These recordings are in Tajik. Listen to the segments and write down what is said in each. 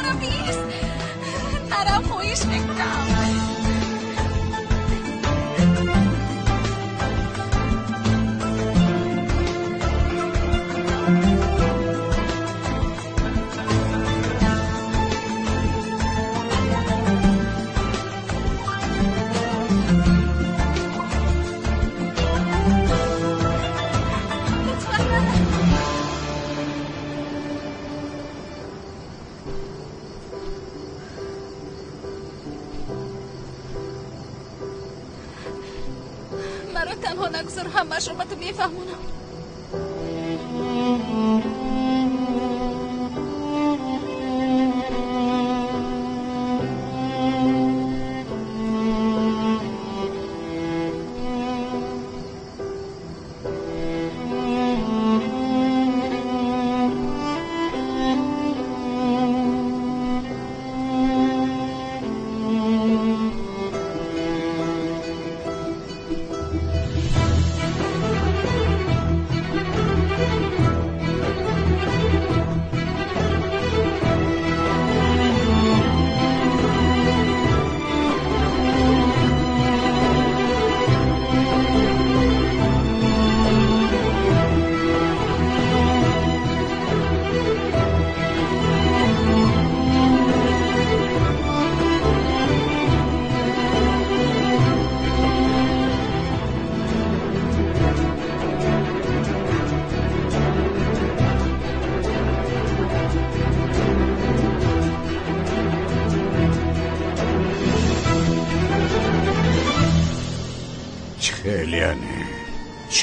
Наро бист. Наро, хоҳиш мекунам. Маро танҳо нагузор, ҳамаашро ба ту мефаҳмонам.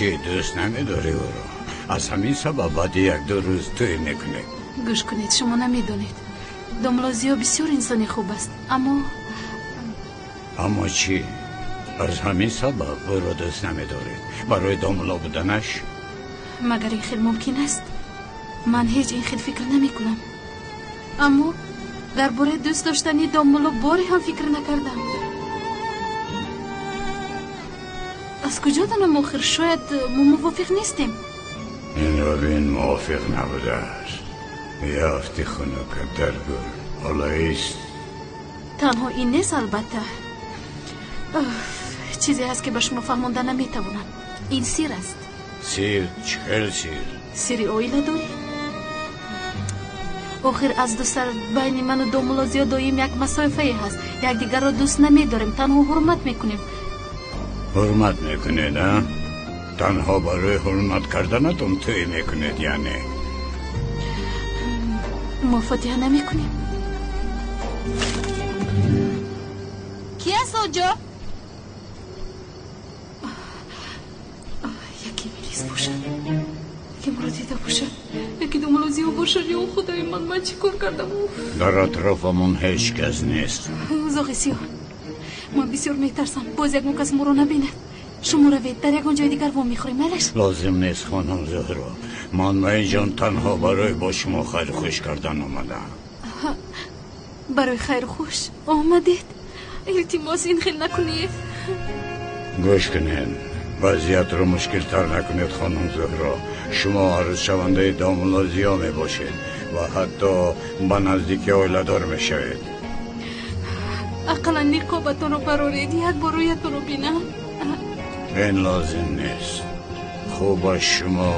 Чӣ дӯст намедорӣ ӯро? Аз ҳамин сабаб баъди як-ду рӯз тӯй мекунед. Гӯш кунед, шумо намедонед. Домла Зиё бисёр инсони хуб аст, аммо Аммо чӣ? Аз ҳамин сабаб ӯро дӯст намедоред? Барои домла буданаш? Магар ин хел мумкин аст? Ман ҳеҷ ин хел фикр намекунам. Аммо дар бораи дӯст доштани домулло боре ҳам фикр накардам. Аз куҷо донам охир? Шояд мо мувофиқ нестем. Инро бин, мувофиқ набудааст. Ёфти хунука дар гул ҳоло ист. Танҳо ин нест, албатта. Чизе ҳаст, ки ба шумо фаҳмонда наметавонам. Ин сир аст. Сир? Чӣ хел сир? Сири оиладорӣ. Охир аз ду сар байни ману домулло Зиё доим як масофае ҳаст. Якдигарро дӯст намедорем, танҳо ҳурмат мекунем. Ҳурмат мекунед, а? Танҳо барои ҳурмат карданатон тӯй мекунед, яъне? Мо фотиҳа намекунем. Ки аст онҷо? Яке милис бошад, яке моро дида бошад, яке домулло Зиё бошад. Ё худои ман, ман чӣ кор кардам? Дар атрофамон ҳеҷ кас нест. Зоғи сиёҳ, ман бисёр метарсам, боз ягон кас моро набинад. Шумо равед, дар ягон ҷои дигар вомехӯрем, майлаш? Лозим нест, хонум Зуҳро. Ман ба инҷон танҳо барои бо шумо хайру хуш кардан омадам. Барои хайру хуш омадед? Илтимос, ин хел накунед. Гӯш кунед, вазъиятро мушкилтар накунед, хонум Зуҳро. Шумо арӯзшавандаи домулло Зиё мебошед ва ҳатто ба наздики оиладор мешавед. Ақаллан ниқобатонро бароред, як бор рӯятонро бинам. Ин лозим нест. Хубаш шумо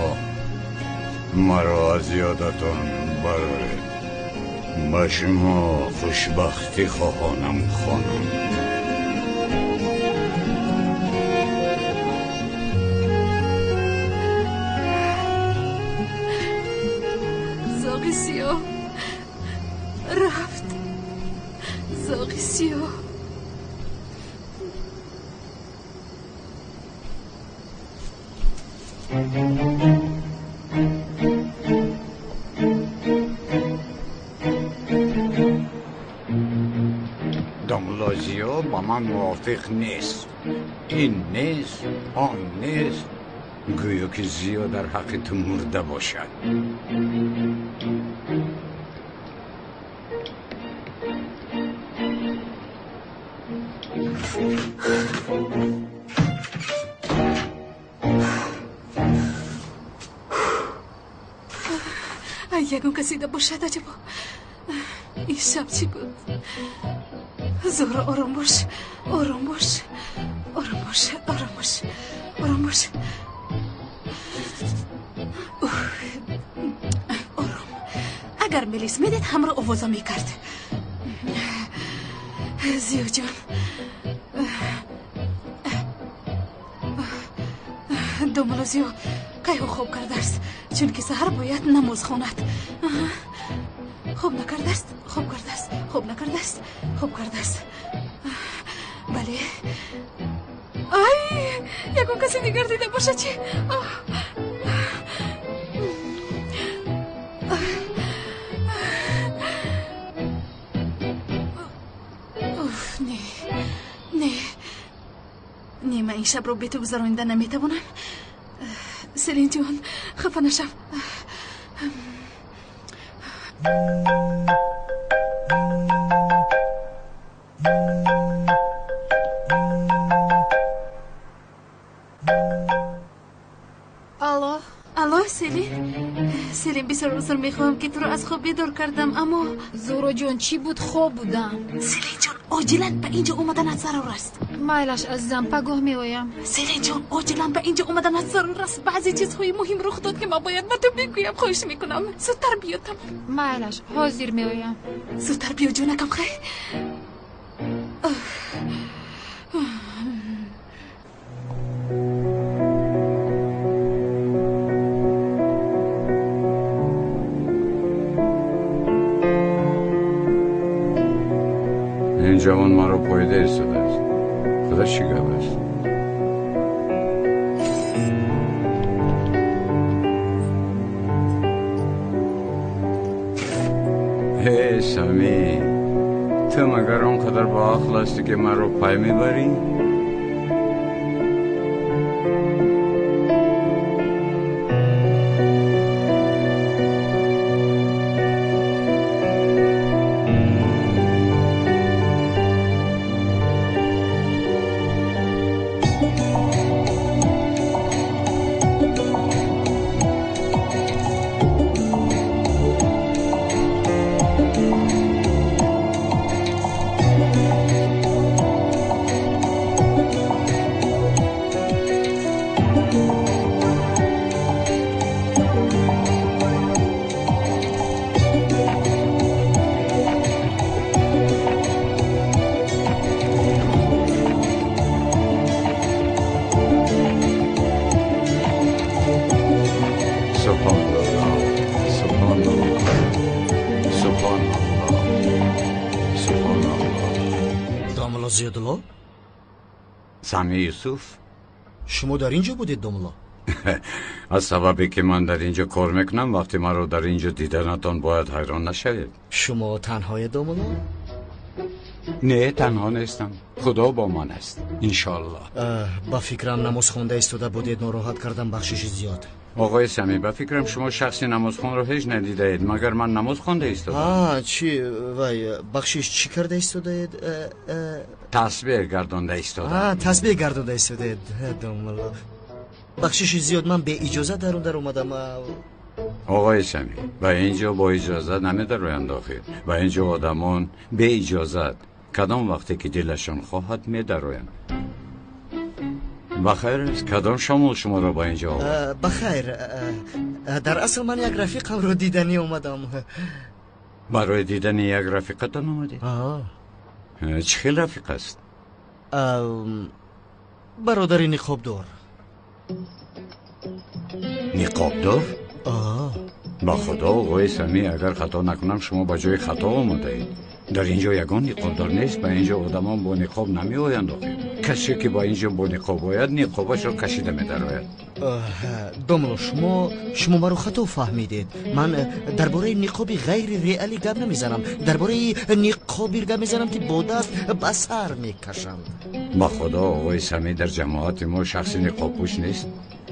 маро аз ёдатон бароред. Ба шумо хушбахтӣ хоҳонам, хонум. Зоғи сиёҳ рафт. Зоғи сиёҳ. Домла Зиё ба ман мувофиқ нест. Ин нест, он нест. Гӯё ки Зиё дар ҳаққи ту мурда бошад. Ягон кас дида бошад, аҷабо. Ин шаб чӣ буд? Зуҳро, ором бош, ором бош, ором бош, ором бош, ором бош. Ором. Агар милис медид, ҳамро овоза мекард. Зиёҷон, домулло Зиё кайҳо хоб кардааст, чунки саҳар бояд намоз хонад. Хоб накардааст, хоб кардааст, хоб накардааст, хоб кардааст. Бале. Ай, ягон касе дигар дида бошад чӣ? Уф, не, не, не, ман ин шабро бе ту гузаронида наметавонам. Селинҷон, хафа нашав. Алло. Алло, Селин. Селин, бисёр узр мехоҳам, ки туро аз хоб бедор кардам, аммо Зуҳроҷон, чӣ буд? Хоб будам. Селинҷон, оҷилан ба инҷо омаданат зарур аст. Майлаш, азизам, пагоҳ меоям. Селинҷон, оҷилан ба инҷо омаданат зарур аст. Баъзе чизҳои муҳим рух дод, ки ман бояд ба ту бигӯям. Хоҳиш мекунам, зудтар биё, тамом. Майлаш, ҳозир меоям. Зудтар биё, ҷонакам, хайр. Ин ҷавон маро поида истодааст. Худо чӣ гап аст? Ҳе, Самӣ, ту магар он қадар боақл ҳастӣ, ки маро пай мебарӣ? Сами Юсуф, шумо дар ин ҷо будед, домулло? Аз сабабе ки ман дар ин ҷо кор мекунам, вақте маро дар ин ҷо диданатон бояд ҳайрон нашавед. Шумо танҳое, домулло? Не, танҳо нестам. Худо бо ман аст, иншоаллоҳ. Ба фикрам намоз хонда истода будед, нороҳат кардам, бахшиши зиёд. Оғои Сами, ба фикрам шумо шахси намозхонро ҳеҷ надидаед, магар ман намоз хонда истодам? Чӣ, вай, бахшиш, чӣ карда истодаед? Тасбеҳ гардонда истодам. Тасбеҳ гардонда истодаед, домулло. Бахшиши зиёд, ман беиҷозат дар он дар омадам. Оғои Сами, ба ин ҷо бо иҷозат намедароянд охир. Ба ин ҷо одамон беиҷозат кадом вақте ки дилашон хоҳад медароянд. Бахайр аст, кадом шомол шуморо ба ин ҷо овард? Бахайр, дар асл ман як рафиқамро диданӣ омадам. Барои дидани як рафиқатон омадед? Чӣ хел рафиқ аст? Бародари ниқобдор. Ниқобдор? Ба худо, оғои Самӣ, агар хато накунам, шумо ба ҷои хато омадаед. Дар ин ҷо ягон ниқобдор нест, ба ин ҷо одамон бо ниқоб намеоянд охир. Касе ки ба ин ҷо бо ниқоб ояд, ниқобашро кашида медарояд. Домулло, шумо маро хато фаҳмидед. Ман дар бораи ниқоби ғайри реалӣ гап намезанам, дар бораи ниқоби гап мезанам, ки бо даст ба сар мекашанд. Ба худо, оғои Самӣ, дар ҷамоати мо шахси ниқобпӯш нест.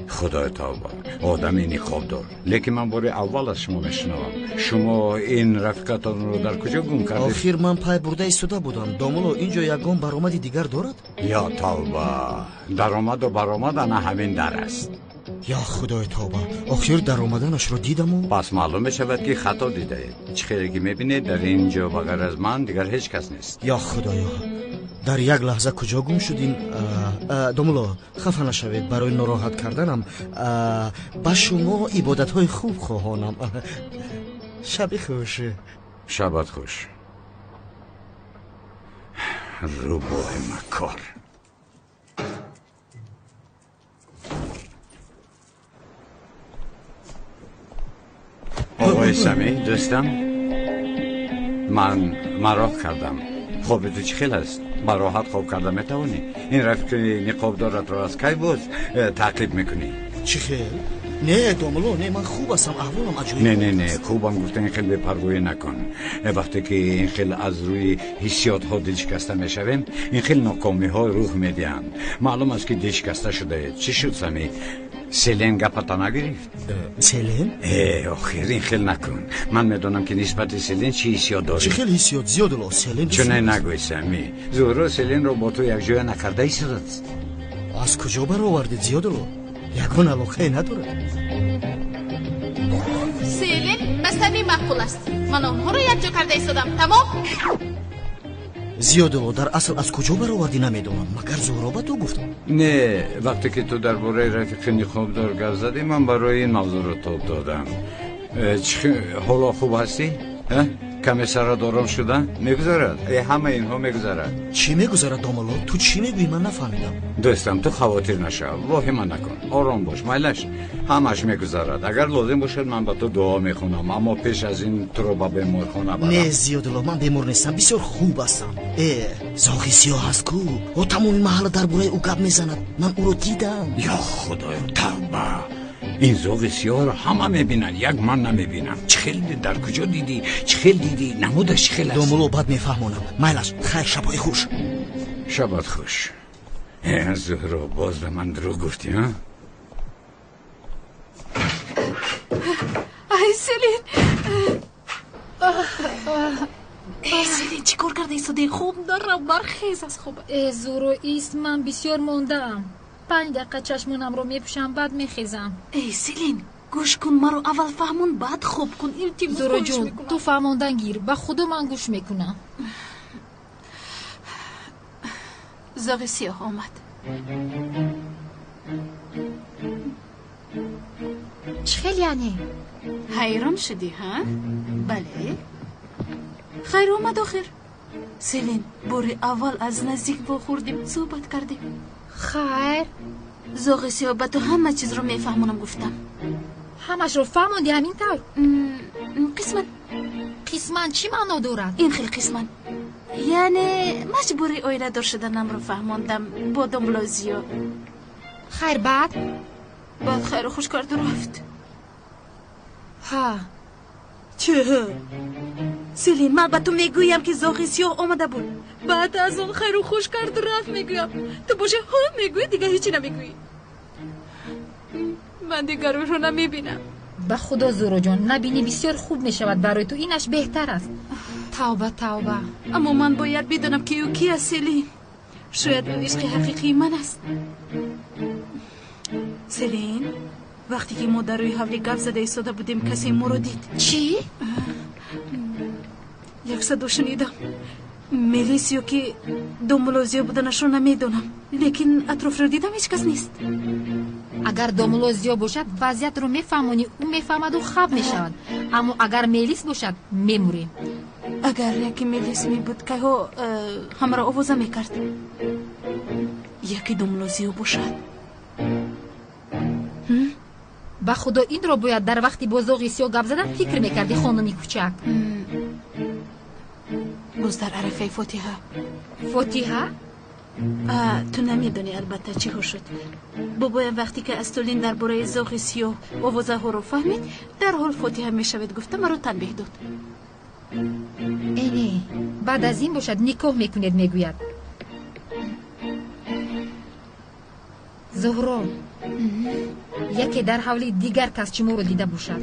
Худои тавба, одами ниқобдор. Лекин ман бори аввал аз шумо мешунавам. Шумо ин рафиқатонро дар куҷо гум кардед? Охир ман пай бурда истода будам. Домулло, ин ҷо ягон баромади дигар дорад? Ё тавба, даромаду баромад ана ҳамин дар аст. Я худои тавба, охир даромаданашро дидаму. Пас маълум мешавад, ки хато дидаед. Чӣ хеле ки мебинед, дар ин ҷо ба ғайр аз ман дигар ҳеҷ кас нест. Я худоё, дар як лаҳза куҷо гум шуд ин? Домулло, хафа нашавед барои нороҳат карданам. Ба шумо ибодатҳои хуб хоҳонам. Шаби хуш. Шабат хуш. Рӯбоҳи макор. Оқои Самӣ, дӯстам, ман мароқ кардам. Хоби ту чӣ хел аст? Ба роҳат хоб карда метавонӣ? Ин рафиқи ниқобдоратро аз кай боз таъқиб мекунӣ? Чӣ хел? Не, домулло, не, ман хуб ҳастам, аҳволам аҷоиб. Не, не, не, хубам гуфта ин хел бепарвоӣ накун. Вақте ки ин хел аз рӯи ҳиссиётҳо дилшикаста мешавем, ин хел нокомиҳо рӯҳ медиҳанд. Маълум аст, ки дилшикаста шудаед. Чӣ шуд, Самӣ? Селен гапата нагирифт? Селен? Охир, ин хел накун. Ман медонам, ки нисбати Селен чӣ ҳиссиёт дорӣ. Чӣ хел ҳиссиёт, Зиёдулло? Селен чунин нагӯй, Самӣ. Зуҳро Селенро бо ту якҷоя накарда истодааст. Аз куҷо баровардед, Зиёдулло? Ягон алоқае надорад. Селен ба Самӣ маъқул аст. Ман онҳоро якҷо карда истодам. Тамом? Зиёдулло, дар асл аз куҷо баровардӣ намедонам. Магар Зуҳро ба ту гуфт? Не, вақте ки ту дар бораи рафиқи ниқобдор гап задӣ, ман барои ин мавзӯъро тоб додам. Ҳоло хуб ҳастӣ? Каме сарат ором шуда? Мегузарад. Ҳама инҳо мегузарад. Чӣ мегузарад, домулло? Ту чӣ мегӯӣ, ман нафаҳмидам. Дӯстам, ту хавотир нашав, воҳима накун, ором бош, майлаш, ҳамаш мегузарад. Агар лозим бошад, ман ба ту дуо мехонам, аммо пеш аз ин туро ба беморхона барам. Не, Зиёдулло, ман бемор нестам, бисёр хуб ҳастам. Зоғи сиёҳ аст ку, ӯ тамоми маҳалла дар бораи ӯ гап мезанад. Ман ӯро дидам. Ё худоё, тавба! Ин зоғи сиёҳро ҳама мебинанд, як ман намебинам. Чӣ хел дар куҷо дидӣ? Чӣ хел дидӣ? Намудаш чӣ хел аст? Домулло, баъд мефаҳмонам. Майлаш, хайр, шабҳои хуш. Шабат хуш. Зуҳро, боз ба ман дурӯғ гуфтӣ, ҳа? Ай, Селин! Селин, чӣ кор карда истодаи? Хоб нарав, бархез аз хоб. Зуҳро, ист, ман бисёр мондаам. 5 дақиқа чашмонамро мепӯшам, баъд мехезам. Эй, Селин, гӯш кун, маро аввал фаҳмон, баъд хоб кун. Илтимос. Зуҳроҷон, ту фаҳмондан гир, ба худо ман гӯш мекунам. Зоғи сиёҳ омад. Чӣ хел яъне? Ҳайрон шудӣ, ҳа? Бале. Хайр омад охир. Селин, бори аввал аз наздик вохӯрдем, суҳбат кардем. Хайр. Зоғи сиёҳ ба ту ҳама чизро мефаҳмонам гуфтам. Ҳамашро фаҳмондӣ ҳамин тавр? Қисман. Қисман чӣ маъно дорад? Ин хел қисман. Яъне маҷбури оиладор шуданамро фаҳмондам бо домулло Зиё. Хайр, баъд? Баъд хайру хуш карду рафт. Ҳа. Чӣ? Селин, ман ба ту мегӯям, ки зоғи сиёҳ омада буд. Баъд аз он хайру хуш карду рафт мегӯям. Ту боша ҳо мегӯӣ, дигар ҳечи намегӯӣ. Ман дигар ӯро намебинам. Ба худо, Зуҳроҷон, набинӣ бисёр хуб мешавад барои ту, инаш беҳтар аст. Тавба, тавба. Аммо ман бояд бидонам, ки ӯ ки аст, Селин. Шояд ӯ ишқи ҳақиқии ман аст. Селин, вақте ки мо дар рӯи ҳавлӣ гап зада истода будем, касе моро дид. Чӣ? Як садо шунидам. Мелис ё ки домулло Зиё буданашро намедонам, лекин атрофро дидам, ҳеҷ кас нест. Агар домулло Зиё бошад, вазъиятро мефаҳмонӣ, ӯ мефаҳмаду хаб мешавад. Аммо агар Мелис бошад, мемурем. Агар яке Мелис мебуд, кайҳо ҳамаро овоза мекард. Яке домулло Зиё бошад. Ба худо, инро бояд дар вақти бо зоғи сиёҳ гап задан фикр мекардӣ, хонуми кӯчак. Боз дар арафаи фотиҳа. Фотиҳа? Ту намедонӣ албатта чӣ ҳо шуд. Бобоям вақте ки аз Тулин дар бораи зоғи сиёҳ овозаҳоро фаҳмид, дарҳол фотиҳа мешавед гуфта маро танбеҳ дод. Э не, баъд аз ин бошад никоҳ мекунед мегӯяд. Зуҳро, яке дар ҳавли дигар кас шуморо дида бошад.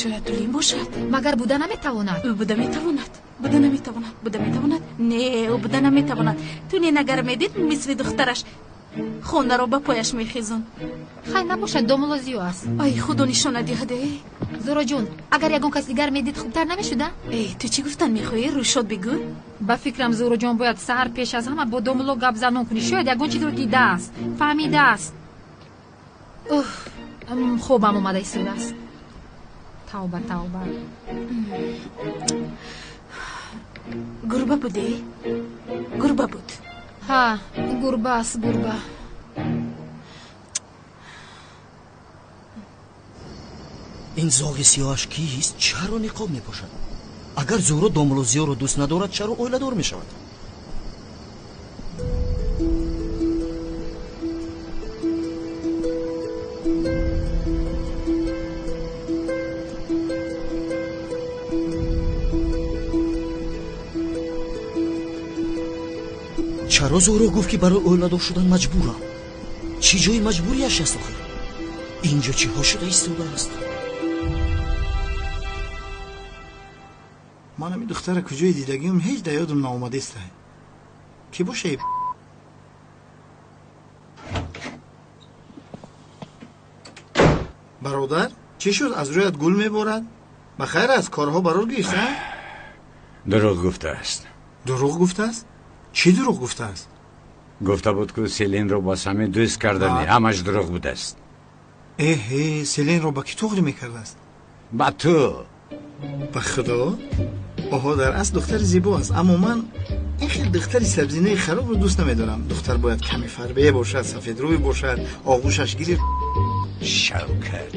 Шояд Тулин бошад. Магар буда наметавонад? Ӯ буда метавонад. Буда наметавонад. Буда метавонад? Не, ӯ буда наметавонад. Тулин агар медид, мисли духтараш Хонаро ба пояш мехезон. Хай набошад, домулло Зиё аст. Ай, худо нишона диҳад, э. Зуҳроҷон, агар ягон кас дигар медид, хубтар намешуда? Эй, ту чӣ гуфтан мехоҳӣ? Рӯшод бигӯ. Ба фикрам, Зуҳроҷон, бояд саҳар пеш аз ҳама бо домулло гап занон кунӣ. Шояд ягон чизро дидааст, фаҳмидааст. Уф, хобам омада истодааст. Тавба, тавба. Гурба буде? Гурба буд. Ҳа, гурба аст, гурба. Ин зоғи сиёҳаш кист? Чаро ниқоб мепошад? Агар Зуҳро домулло Зиёро дӯст надорад, чаро оиладор мешавад? Чаро Зуҳро гуфт, ки барои оиладор шудан маҷбурам? Чӣ ҷои маҷбурияш аст охир? Инҷо чиҳо шуда истодааст? Ман ҳамин духтара куҷои дидагиам ҳеҷ дар ёдам наомадеста. Кӣ боша? Бародар, чӣ шуд? Аз рӯят гул меборад? Ба хайр аст, корҳо барор гирифт, а? Дурӯғ гуфтааст. Дурӯғ гуфтааст? Чӣ дурӯғ гуфтааст? Гуфта буд, ки Селинро ба Сами дӯст кардани. Ҳамаш дурӯғ будааст. Эҳе, Селинро ба кӣ туғрӣ мекардааст? Ба ту. Ба худо? Оҳо, дар асл духтари зебо аст, аммо ман ин хел духтари сабзинаи харобро дӯст намедорам. Духтар бояд каме фарбе бошад, сафедрӯй бошад, оғӯшаш гирифт. Шавкат.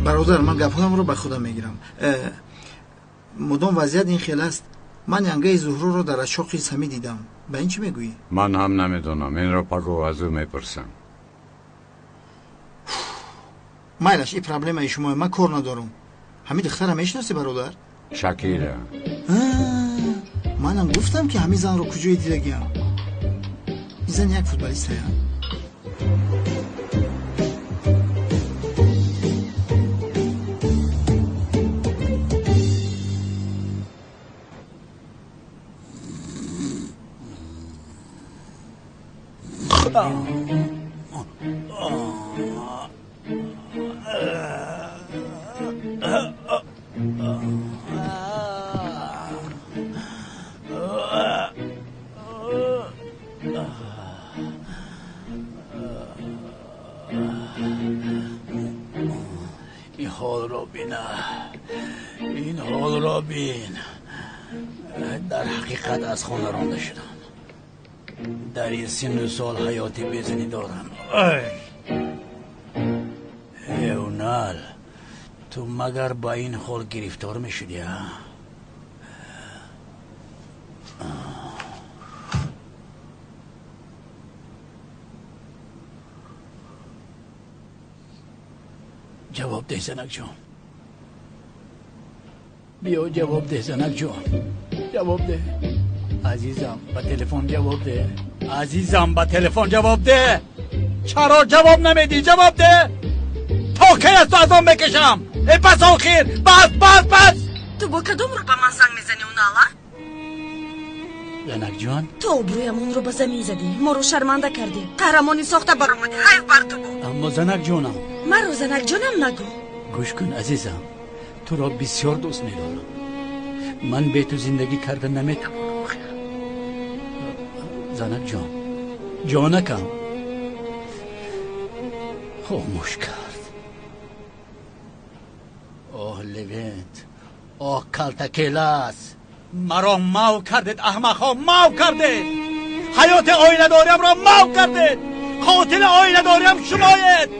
Бародар, ман гапҳоямро ба худам мегирам. Мудом вазъият ин хел аст. Ман янгаи Зуҳроро дар ашоқи Самӣ дидам. Ба ин чӣ мегӯӣ? Ман ҳам намедонам. Инро пагоҳ аз ӯ мепурсам. Майлаш, ин проблемаи шумое, ман кор надорам. Ҳамин духтара мешиносӣ, бародар? Шакира. Манам гуфтам, ки ҳамин занро куҷое дидагиам. Ин зан як футболистая. Ин ҳолро бина, ин ҳолро бин. Дар ҳақиқат аз хона ронда шудам. Дар ин синну сол ҳаёти безанӣ дорам. Эунал, ту магар ба ин ҳол гирифтор мешудӣ, а? Ҷавоб деҳ, занакҷон. Биё, ҷавоб деҳ, занакҷон, ҷавоб деҳ. Азизам, ба телефон ҷавоб деҳ. Азизам, ба телефон ҷавоб деҳ. Чаро ҷавоб намедиҳӣ? Ҷавоб деҳ. То кай аз ту азоб мекашам? Э, бас, охир, бас, бас, бас. Ту бо кадом рӯ ба ман занг мезанӣ, Унала? Занакҷон, ту обрӯямонро ба замин задӣ, моро шарманда кардӣ, қаҳрамони сохта баромадӣ. Ҳайф бар ту буд. Аммо, занакҷонам. Маро занакҷонам нагӯ. Гӯш кун, азизам, туро бисёр дӯст медорам. Ман бе ту зиндагӣ карда наметавонам. Занакҷон, ҷонакам. Хомӯш кард. Оҳ, Левент, оҳ, калтакелас, маро мав кардед, аҳмақҳо, мав кардед. Ҳаёти оиладориамро мав кардед. Қотили оиладориам шумоед.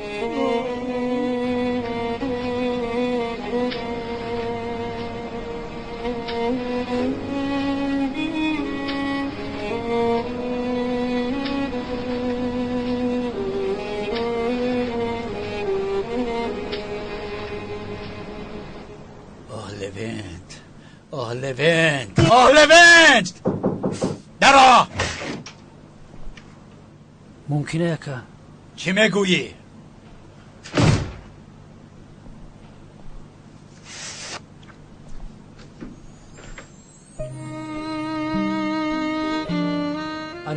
Оҳ, Левент, оҳ, Левент, оҳ, Левент, даро. Мумкина, яка? Чӣ мегӯӣ?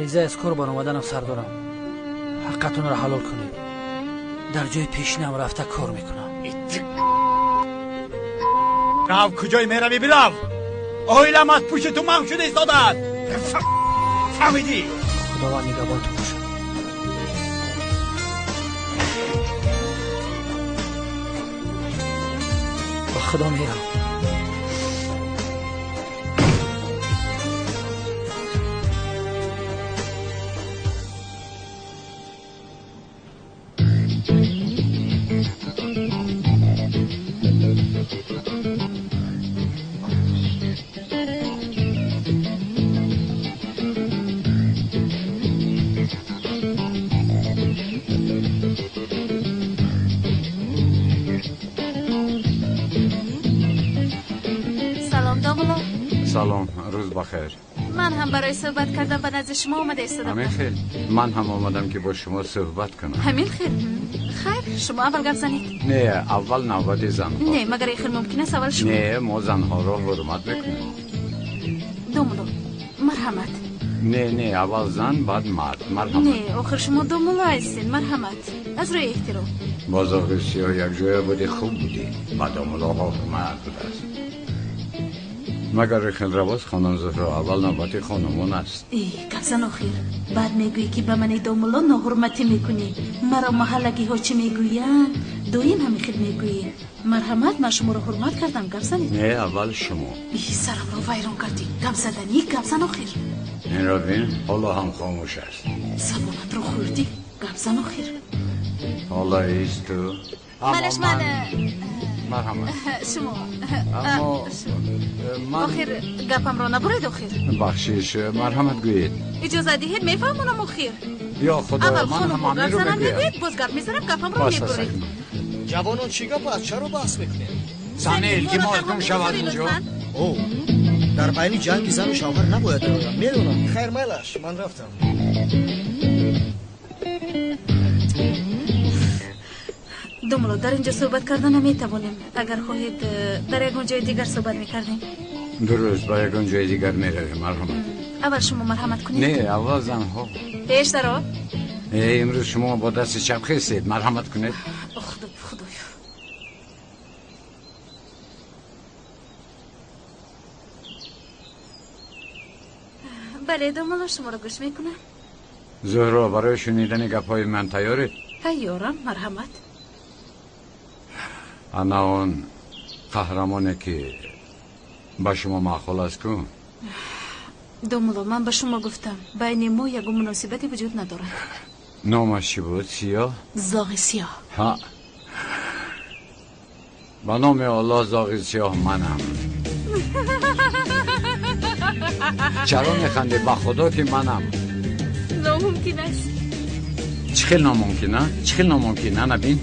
Ариза аз кор баромаданам сар дорам. Ҳаққатонро ҳалол кунед. Дар ҷои пешинам рафта кор мекунам. Рав, куҷой меравӣ, бирав! Оилам аз пушти ту манг шуда истодааст. Фаҳмидӣ? Худованд нигаҳбонтон бошад. Ба Худо мерам. Салом, рӯз бахайр. Ман ҳам барои суҳбат кардан ба назди шумо омада истодам. Ҳамин хел. Ман ҳам омадам ки бо шумо суҳбат кунам. Ҳамин хел. Хайр, шумо аввал гап занед. Не, аввал навбати занҳо. Не, магар ин хел мумкин аст аввал шумо? Не, мо занҳоро ҳурмат мекунем. Домулло, марҳамат. Не, не, аввал зан, баъд мард. Марҳамат. Не, охир шумо домулло ҳастед, марҳамат. Аз рӯи эҳтиром. Бо зоғи сиёҳ якҷоя будӣ, хуб будӣ. Ба домуллоҳо ҳурмат будааст. Магар хел равост, хонум Зуҳро, аввал навбати хонумон аст. Э, гап зан охир. Баъд мегӯӣ ки ба мани домулло ноҳурматӣ мекунӣ. Маро маҳаллагиҳо чӣ мегӯянд? Доим ҳамин хел мегӯӣ. Марҳамат, ман шуморо ҳурмат кардам, гап занед. Не, аввал шумо. И, сарамро вайрон кардӣ. Гап заданӣ, гап зан охир. Инро бин, ҳоло ҳам хомӯш аст. Забонатро хӯрдӣ, гап зан охир. Ҳоло исту. Малаш ман марҳамат. Шумо. Аммо ман охир гапамро набуред охир. Бахшиш, марҳамат гӯед. Иҷозат диҳед, мефаҳмонам охир. Ё Худо, ман ҳам ҳаминро мегӯям. Боз гап мезанам, гапамро мебуред. Ҷавонон, чӣ гап аст? Чаро баҳс мекунед? Зане, илтимос гум шавад инҷо. О, дар байни ҷанги зану шавҳар набояд дароям. Медонам. Хайр, майлаш, ман рафтам. Домулло, дар инҷо суҳбат карда наметавонем. Агар хоҳед, дар ягон ҷои дигар суҳбат мекардем. Дуруст, ба ягон ҷои дигар меравем. Марҳамат. Аввал шумо марҳамат кунед. Не, аввал занҳо. Пештаро. Имрӯз шумо бо дасти чап хестед. Марҳамат кунед. Худо, Худоё. Бале, домулло, шуморо гӯш мекунам. Зуҳро, барои шунидани гапҳои ман тайёред? Тайёрам, марҳамат. Ана он қаҳрамоне ки ба шумо маъқул аст ку? Домулло, ман ба шумо гуфтам, байни мо ягон муносибате вуҷуд надорад. Номаш чӣ буд? Сиёҳ? Зоғи сиёҳ. Ҳа, ба номи Аллоҳ, зоғи сиёҳ манам. Чаро механдӣ? Ба Худо ки манам. Номумкин аст. Чӣ хел номумкин, а? Чӣ хел номумкин? Ана бин,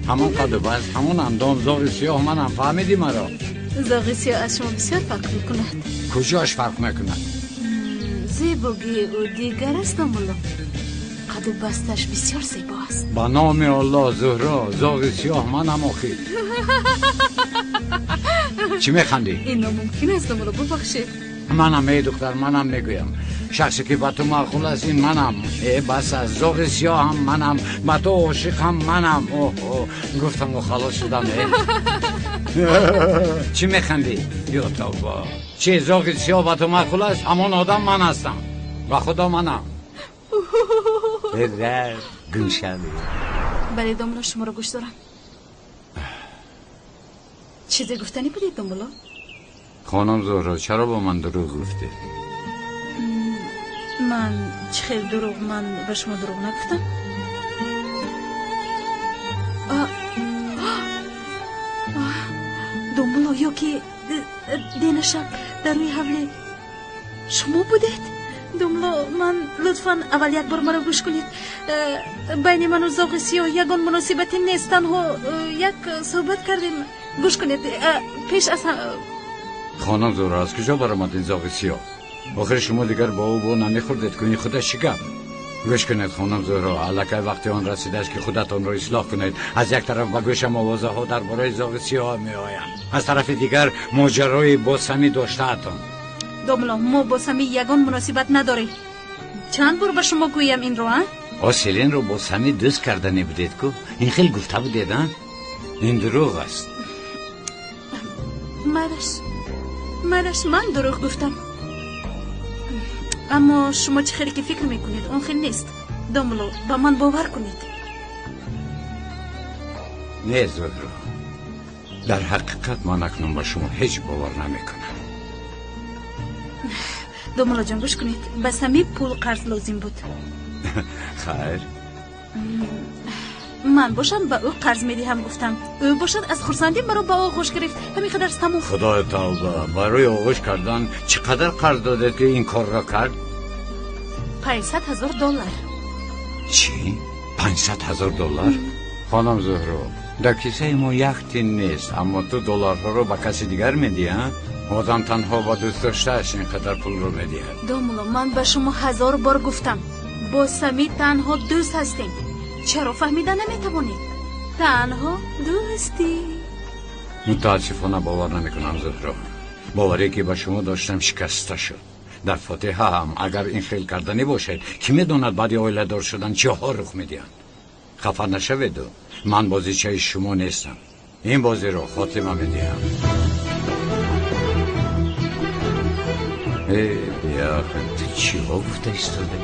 ҳамон қаду баст, ҳамон андом, зоғи сиёҳ манам. Фаҳмидӣ маро? Зоғи сиёҳ аз шумо бисёр фарқ мекунад. Куҷоаш фарқ мекунад? Зебогии ӯ дигар аст, домулло. Қаду басташ бисёр зебо аст. Ба номи Аллоҳ, Зуҳро, зоғи сиёҳ манам охир. Чӣ механдӣ? Ин номумкин аст, домулло, бубахшед. Манам, эй духтар, манам мегӯям. Шахсе ки ба ту маъқул аст, ин манам. Э, бас аст, зоғи сиёҳам манам, ба ту ошиқам манам. Оҳ, гуфтаму халос шудам. Э, чӣ механдӣ? Ё тавба, чӣ, зоғи сиёҳ ба ту маъқул аст? Ҳамон одам ман ҳастам. Ба Худо манам. Гум шавӣ. Бале, домулло, шуморо гӯш дорам. Чизе гуфтанӣ будед, домулло? Хонум Зуҳро, чаро бо ман дурӯғ гуфтед? Ман чӣ хел дурӯғ? Ман ба шумо дурӯғ нагуфтам. Домулло, ё ки дена шаб дар рӯи ҳавле шумо будед? Домулло, ман лутфан аввал як бор маро гӯш кунед. Байни ману зоғи сиёҳ ягон муносибате нест, танҳо як суҳбат кардем. Гӯш кунед, пеш аз Хонум Зуҳро, аз куҷо баромад ин зоғи сиёҳ? Охир шумо дигар бо ӯ бо намехӯрдед, куни худаш чӣ гап? Гӯш кунед, хонум Зуҳро, аллакай вақти он расидааст ки худатонро ислоҳ кунед. Аз як тараф ба гӯшам овозаҳо дар бораи зоғи сиёҳ меоянд, аз тарафи дигар моҷарои бо Самӣ доштаатон. Домулло, мо бо Самӣ ягон муносибат надорем. Чанд бор ба шумо гӯям инро, а? Селинро бо Сами дӯст кардане будед ку? Ин хел гуфта будед, а? Ин дурӯғ аст. Майлаш, майлаш, ман дурӯғ гуфтам. Аммо шумо чӣ хеле ки фикр мекунед, он хел нест. Домулло, ба ман бовар кунед. Не, Зуҳро, дар ҳақиқат ман акнун ба шумо ҳеҷ бовар намекунам. Домуллоҷон, гӯш кунед, ба Сами пул қарз лозим буд. Хайр. Ман бошам ба ӯ қарз медиҳам гуфтам. Ӯ бошад аз хурсандӣ маро ба оғӯш гирифт. Ҳамин қадар тамом. Худои тавба, барои оғӯш кардан чӣ қадар қарз додед ки ин корро кард? 500 000 доллар. Чӣ? 500 000 доллар? Хонум Зуҳро, дар кисаи мо як тин нест, аммо ту долларҳоро ба каси дигар медиҳӣ, а? Одам танҳо ба дӯст доштааш ин қадар пулро медиҳад. Домулло, ман ба шумо ҳазор бор гуфтам, бо Сами танҳо дӯст ҳастем. Чаро фаҳмида наметавонед? Танҳо дӯстӣ. Мутаассифона бовар намекунам, Зуҳро. Боваре ки ба шумо доштам шикаста шуд. Дар фотиҳа ҳам агар ин хел карданӣ бошед, кӣ медонад баъди оиладор шудан чиҳо рух медиҳанд. Хафа нашаведу, ман бозичаи шумо нестам. Ин бозиро хотима медиҳам. Э, биёхир, ту чиҳо гуфта истода?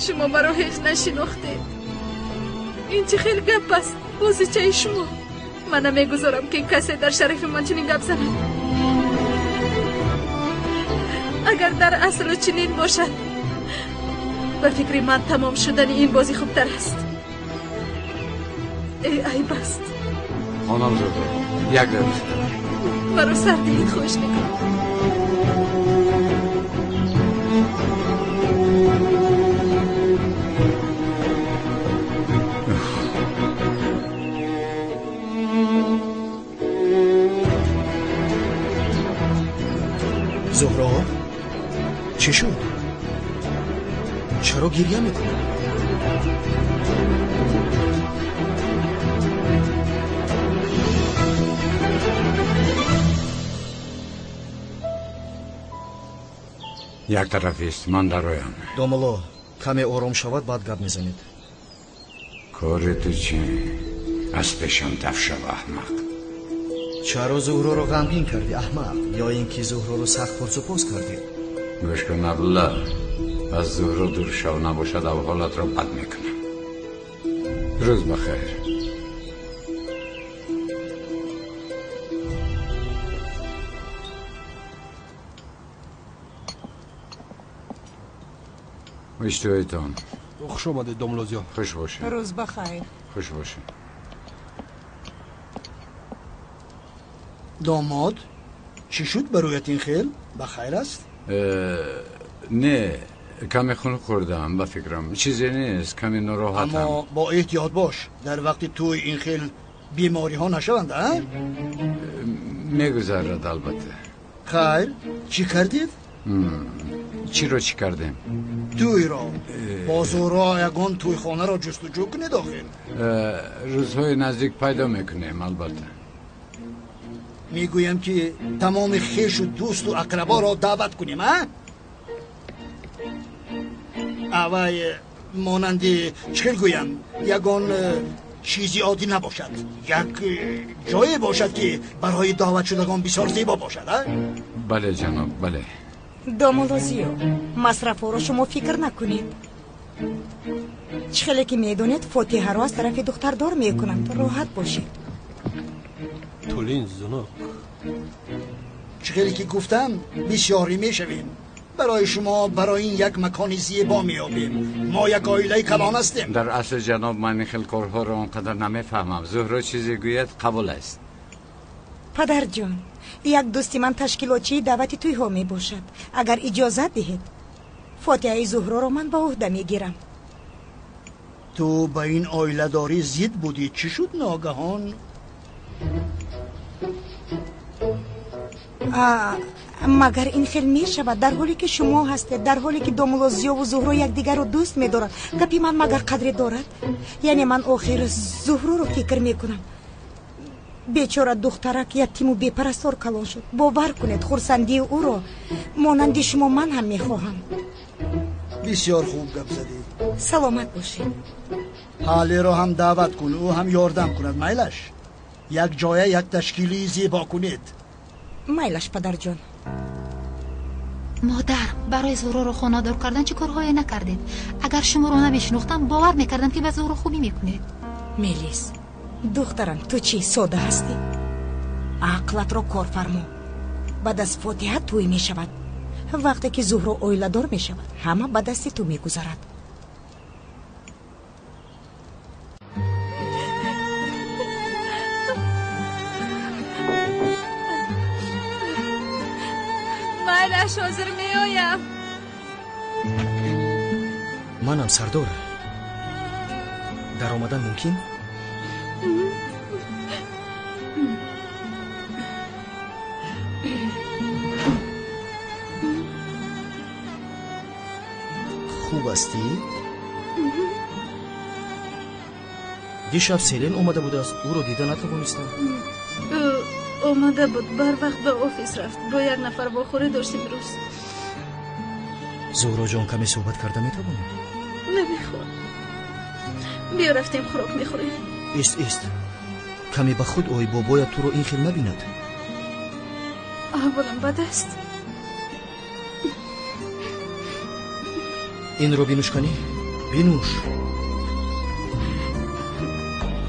Шумо маро ҳеҷ нашинохтед. Ин чӣ хел гап аст? Бозичаи шумо. Ман намегузорам ки касе дар шарафи ман чунин гап занад. Агар дар аслу чунин бошад, ба фикри ман тамом шудани ин бозӣ хубтар аст. Э, айб аст. Хонум Зуҳро, як дақиқа. Маро сар диҳед, хоҳиш мекунам. Зуҳро, чӣ шуд? Чаро гирья мекунӣ? Як тарафист, ман дароям. Домулло, каме ором шавад, баъд гап мезанед. Кори ту чӣ? Аз пешам даф шав, аҳмақ. Чаро Зуҳроро ғамгин кардӣ, аҳмақ? Ё ин ки Зуҳроро сахт пурсупос кардӣ? Гӯш кун, Абдулла, аз Зуҳро дур шав, набошад авҳолатро бад мекунам. Рӯз бахайр. Иштиҳоитон. Хуш омадед, домулло Зиё. Хуш бошед. Рӯз бахайр. Хуш бошед. Домод, чӣ шуд бароят ин хел? Ба хайр аст? Не, каме хун хӯрдам, ба фикрам чизе нест, каме нороҳатам. Аммо бо эҳтиёт бош, дар вақти тӯй ин хел бемориҳо нашаванд, а? Мегузарад, албатта. Хайр, чӣ кардед? Чиро чӣ кардем? Тӯйро. Бо Зуҳро ягон тӯйхонаро ҷустуҷӯ кунед охир. Рӯзҳои наздик пайдо мекунем, албатта. Мегӯям ки тамоми хешу дӯсту ақраборо даъват кунем, а? Авай монанди чӣ хел гӯям, ягон чизи оддӣ набошад, як ҷое бошад ки барои даъватшудагон бисёр зебо бошад, а? Бале, ҷаноб, бале. Домулло Зиё, масрафҳоро шумо фикр накунед. Чӣ хеле ки медонед, фотиҳаро аз тарафи духтардор мекунанд. Роҳат бошед. Тулин зунук. Чӣ хеле ки гуфтам, бисёрӣ мешавем. Барои шумо барои ин як макони зебо меёбем. Мо як оилаи калон ҳастем. Дар асл, ҷаноб, ман ин хел корҳоро он қадар намефаҳмам. Зуҳро чизе гӯяд, қабул аст. Падарҷон, як дӯсти ман ташкилотчии даъвати тӯйҳо мебошад. Агар иҷозат диҳед, фотиҳаи Зуҳроро ман ба ӯҳда мегирам. Ту ба ин оиладорӣ зид будӣ, чӣ шуд ногаҳон? Магар ин хел мешавад, дар ҳоле ки шумо ҳастед, дар ҳоле ки домулло Зиёву Зуҳро якдигарро дӯст медоранд? Гапи ман магар қадре дорад? Яъне ман охир Зуҳроро фикр мекунам. Бечора духтарак ятиму бепарастор калон шуд. Бовар кунед, хурсандии ӯро монанди шумо ман ҳам мехоҳам. Бисёр хуб гап задӣ. Саломат бошед. Ҳалиро ҳам даъват кун, ӯ ҳам ёрдам кунад. Майлаш, як ҷоя як ташкили зебо кунед. Майлаш, падарҷон. Модар, барои Зуҳроро хонадор кардан чӣ корҳое накардед? Агар шуморо намешинохтам, бовар мекардам, ки ба Зуҳро хубӣ мекунед. Мелис, духтарам, ту чӣ сода ҳастӣ? Ақлатро кор фармо. Баъд аз фотиҳа тӯй мешавад. Вақте ки Зуҳро оиладор мешавад, ҳама ба дасти ту мегузарад. Майлаш, ҳозир меоям. Манам сардор. Даромадан мумкин? Хуб ҳастӣ? Дишаб Селен омада будааст, ӯро дида натавонистам. Ӯ омада буд, барвақт ба офис рафт. Бо як нафар вохӯрӣ дошт имрӯз. Зуҳроҷон, каме суҳбат карда метавонем? Намехоҳам. Биё рафтем хӯрок мехӯрем. Ист, ист, каме ба худ ой, бобоят туро ин хел набинад. Аҳволам бад аст. Инро бинӯш, канӣ, бинӯш.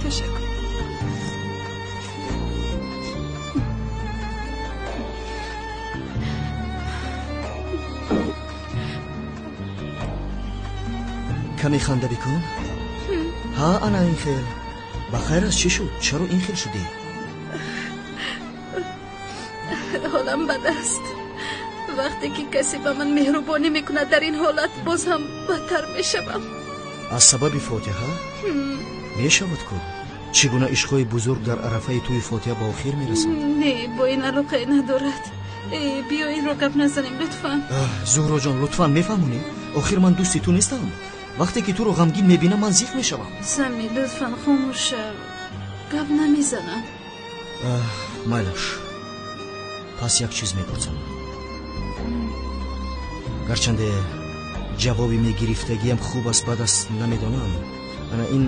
Ташаккур. Каме ханда бикун. Ҳа, ана ин хел. Ба хайр аст, чӣ шуд? Чаро ин хел шудӣ? Ҳолам бад аст. Вақте ки касе ба ман меҳрубонӣ мекунад, дар ин ҳолат боз ҳам бадтар мешавам. Аз сабаби фотиҳа? Мешавад ку? Чӣ гуна ишқҳои бузург дар арафаи тӯи фотиҳа ба охир мерасанд? Не, бо ин алоқае надорад. Биё инро гап назанем, лутфан. Зуҳроҷон, лутфан мефаҳмонӣ? Охир ман дӯсти ту нестам. Вақте ки туро ғамгин мебинам, ман зиқ мешавам. Сами, лутфан хомӯш шав. Гап намезанам. Майлаш, пас як чиз мепурсам. Гарчанде ҷавоби мегирифтагиам хуб аст, бад аст, намедонам. Ана ин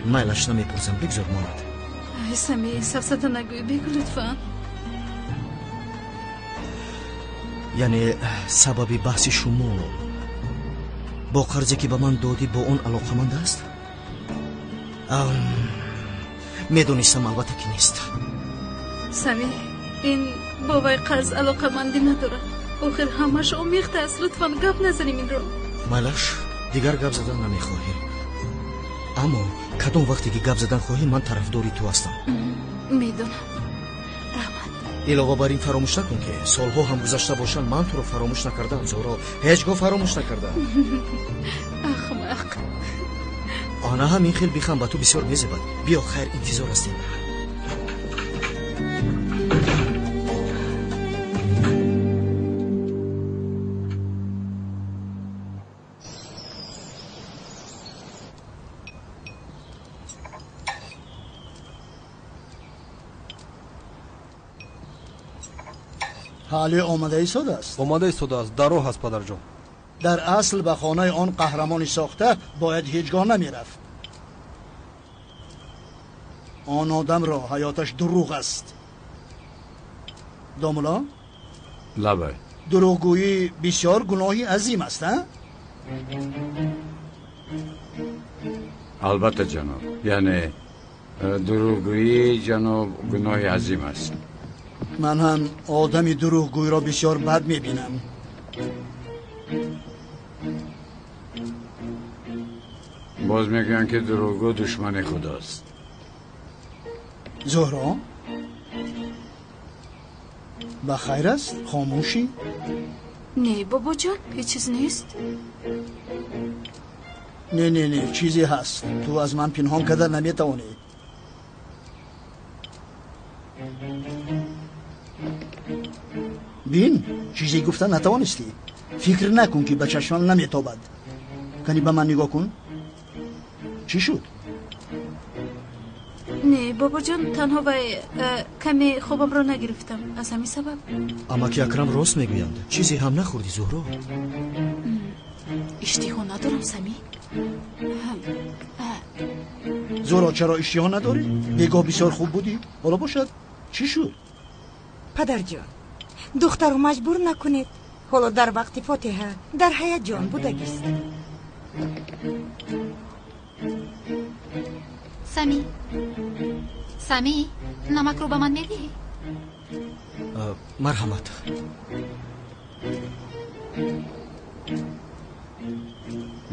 майлаш, намепурсам, бигзор монад. Сами, сафсата нагӯй, бигӯ лутфан. Яъне сабаби баҳси шумо бо қарзе ки ба ман додӣ, бо он алоқаманд аст? Медонистам, албатта ки нест. Сами, ин бо вай қарз алоқамандӣ надорад. Охир ҳамаш омехта аст. Лутфан гап назанем инро. Майлаш, дигар гап задан намехоҳем. Аммо кадом вақте ки гап задан хоҳӣ, ман тарафдори ту ҳастам. Медонам. Раҳмат. Илова бар ин фаромӯш накун, ки солҳо ҳам гузашта бошанд, ман туро фаромӯш накардаам, Зуҳро. Ҳеҷ гоҳ фаромӯш накардаам. Ахмақ. Ана ҳам ин хел бихам, ба ту бисёр мезебад. Биё, хайр, интизор ҳастем. Ҳали омада истодааст? Омада истодааст, дар роҳ аст, падарҷон. Дар асл ба хонаи он қаҳрамони сохта бояд ҳеҷ гоҳ намерафт. Он одамро ҳаёташ дурӯғ аст. Домуло? Лабай. Дурӯғгӯӣ бисёр гуноҳи азим аст, а? Албатта, ҷаноб. Яъне дурӯғгӯӣ, ҷаноб, гуноҳи азим аст. Ман ҳам одами дурӯғгӯйро бисёр бад мебинам. Боз мегӯянд, ки дурӯғгӯ душмани худост. Зуҳро, ба хайр аст? Хомӯшӣ? Не, бобоҷон, ҳеҷ чиз нест. Не, не, не, чизе ҳаст. Ту аз ман пинҳон карда наметавонӣ. Бин, чизе гуфта натавонистӣ. Фикр накун, ки ба чашмам наметобад. Кани ба ман нигоҳ кун. Чӣ шуд? Не, бобоҷон, танҳо вай каме хобамро нагирифтам. Аз ҳамин сабаб. Амаки Акрам рост мегӯянд. Чизе ҳам нахӯрдӣ, Зуҳро. Иштиҳо надорам, Самӣ. Зуҳро, чаро иштиҳо надорӣ? Бегоҳ бисёр хуб будӣ. Ҳоло бошад, чӣ шуд? Падарҷон, духтарро маҷбур накунед. Ҳоло дар вақти фотиҳа дар ҳаяҷон будагист. Самӣ, Самӣ, намакро ба ман медиҳӣ? Марҳамат.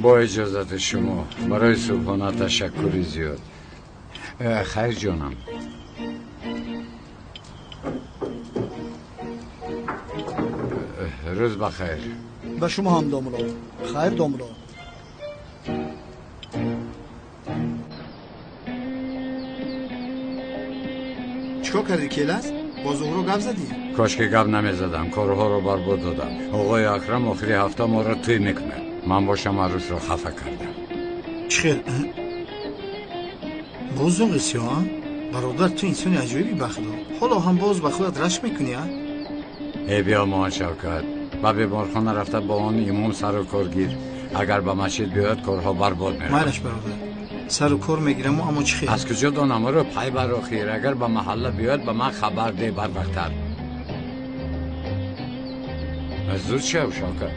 Бо иҷозати шумо барои субҳона ташаккури зиёд. Хайр ҷонам. Рӯз ба хайр. Ба шумо ҳам, домуло. Хайр, домуло. Чикор кардӣ, Келас? Бо Зуҳро гап задӣ? Кошки гап намезадам, корҳоро барбод додам. Оғои Акрам охири ҳафта моро тӯй мекунад. Ман бошам арӯсро хафа кардам. Чӣ хел? Боз зоғисӣ, а? Бародар, ту инсони аҷоибӣ, ба худо. Ҳоло ҳам боз ба худат рашк мекунӣ, а? Э, биёмон, Шавкат. Ба беморхона рафта бо он имом сару кор гир. Агар ба масҷид биёяд, корҳо барбод меравад. Майлаш, бародар. Сару кор мегираму, аммо чӣ хел? Аз куҷо донам ӯро пай бар охир. Агар ба маҳалла биёяд, ба ман хабар деҳ барвақттар. Зуд шав, Шавкат.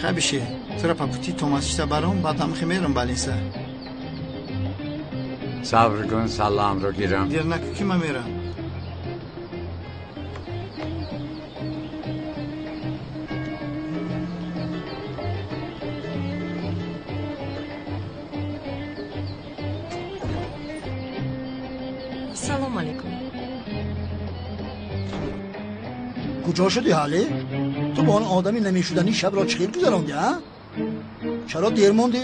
Хай биши, тура по пути то масҷида баром, баъд ҳамхе мерам балинса. Сабр кун, салламро гирам. Дер накун ки ман мерам. Салом алейкум. Куҷо шудӣ, ҳалӣ? Ту бо он одами намешуданӣ шабро чӣ хел гузарондӣ, а? Чаро дер мондӣ?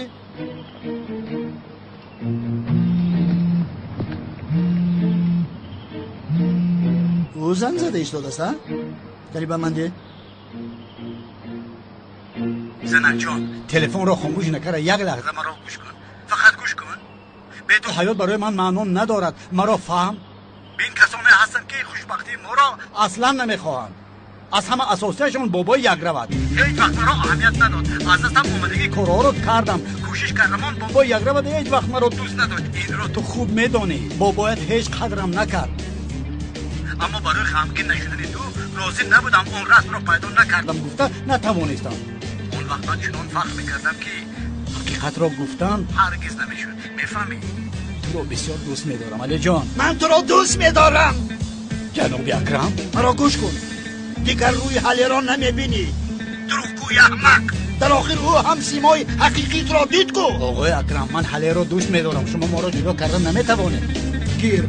Ӯ занг зада истодааст, а? Кани ба ман де. Занакҷон, телефонро хомӯш накарда як лаҳза маро гӯш кун. Фақат гӯш кун. Бе ту ҳаёт барои ман маъно надорад. Маро фаҳм. Бин касоне ҳастанд ки хушбахтии моро аслан намехоҳанд. Аз ҳама асосияшон бобои якравад. Ҳеҷ вақт маро аҳамият надод. Аз дастам омадагии корҳоро кардам. Кӯшиш кардам, он бобои якравад ҳеҷ вақт маро дӯст надошт. Инро ту хуб медонӣ. Бобоят ҳеҷ қадрам накард. Аммо барои ғамгин нашудани ту розӣ набудам. Он расмро пайдо накардам гуфта натавонистам. Он вақт ман чунон фахр мекардам ки ҳақиқатро гуфтан ҳаргиз намешуд. Мефаҳмӣ? Туро бисёр дӯст медорам, Алиҷон. Ман туро дӯст медорам. Ҷаноби Акрам, маро гӯш кун. Дигар рӯи ҳалеро намебинӣ. Дурӯғгӯи аҳмақ. Дар охир ӯ ҳам симои ҳақиқитро дид ку. Оғои Акрам, ман ҳалеро дӯст медорам. Шумо моро ҷудо карда наметавонед. Гир.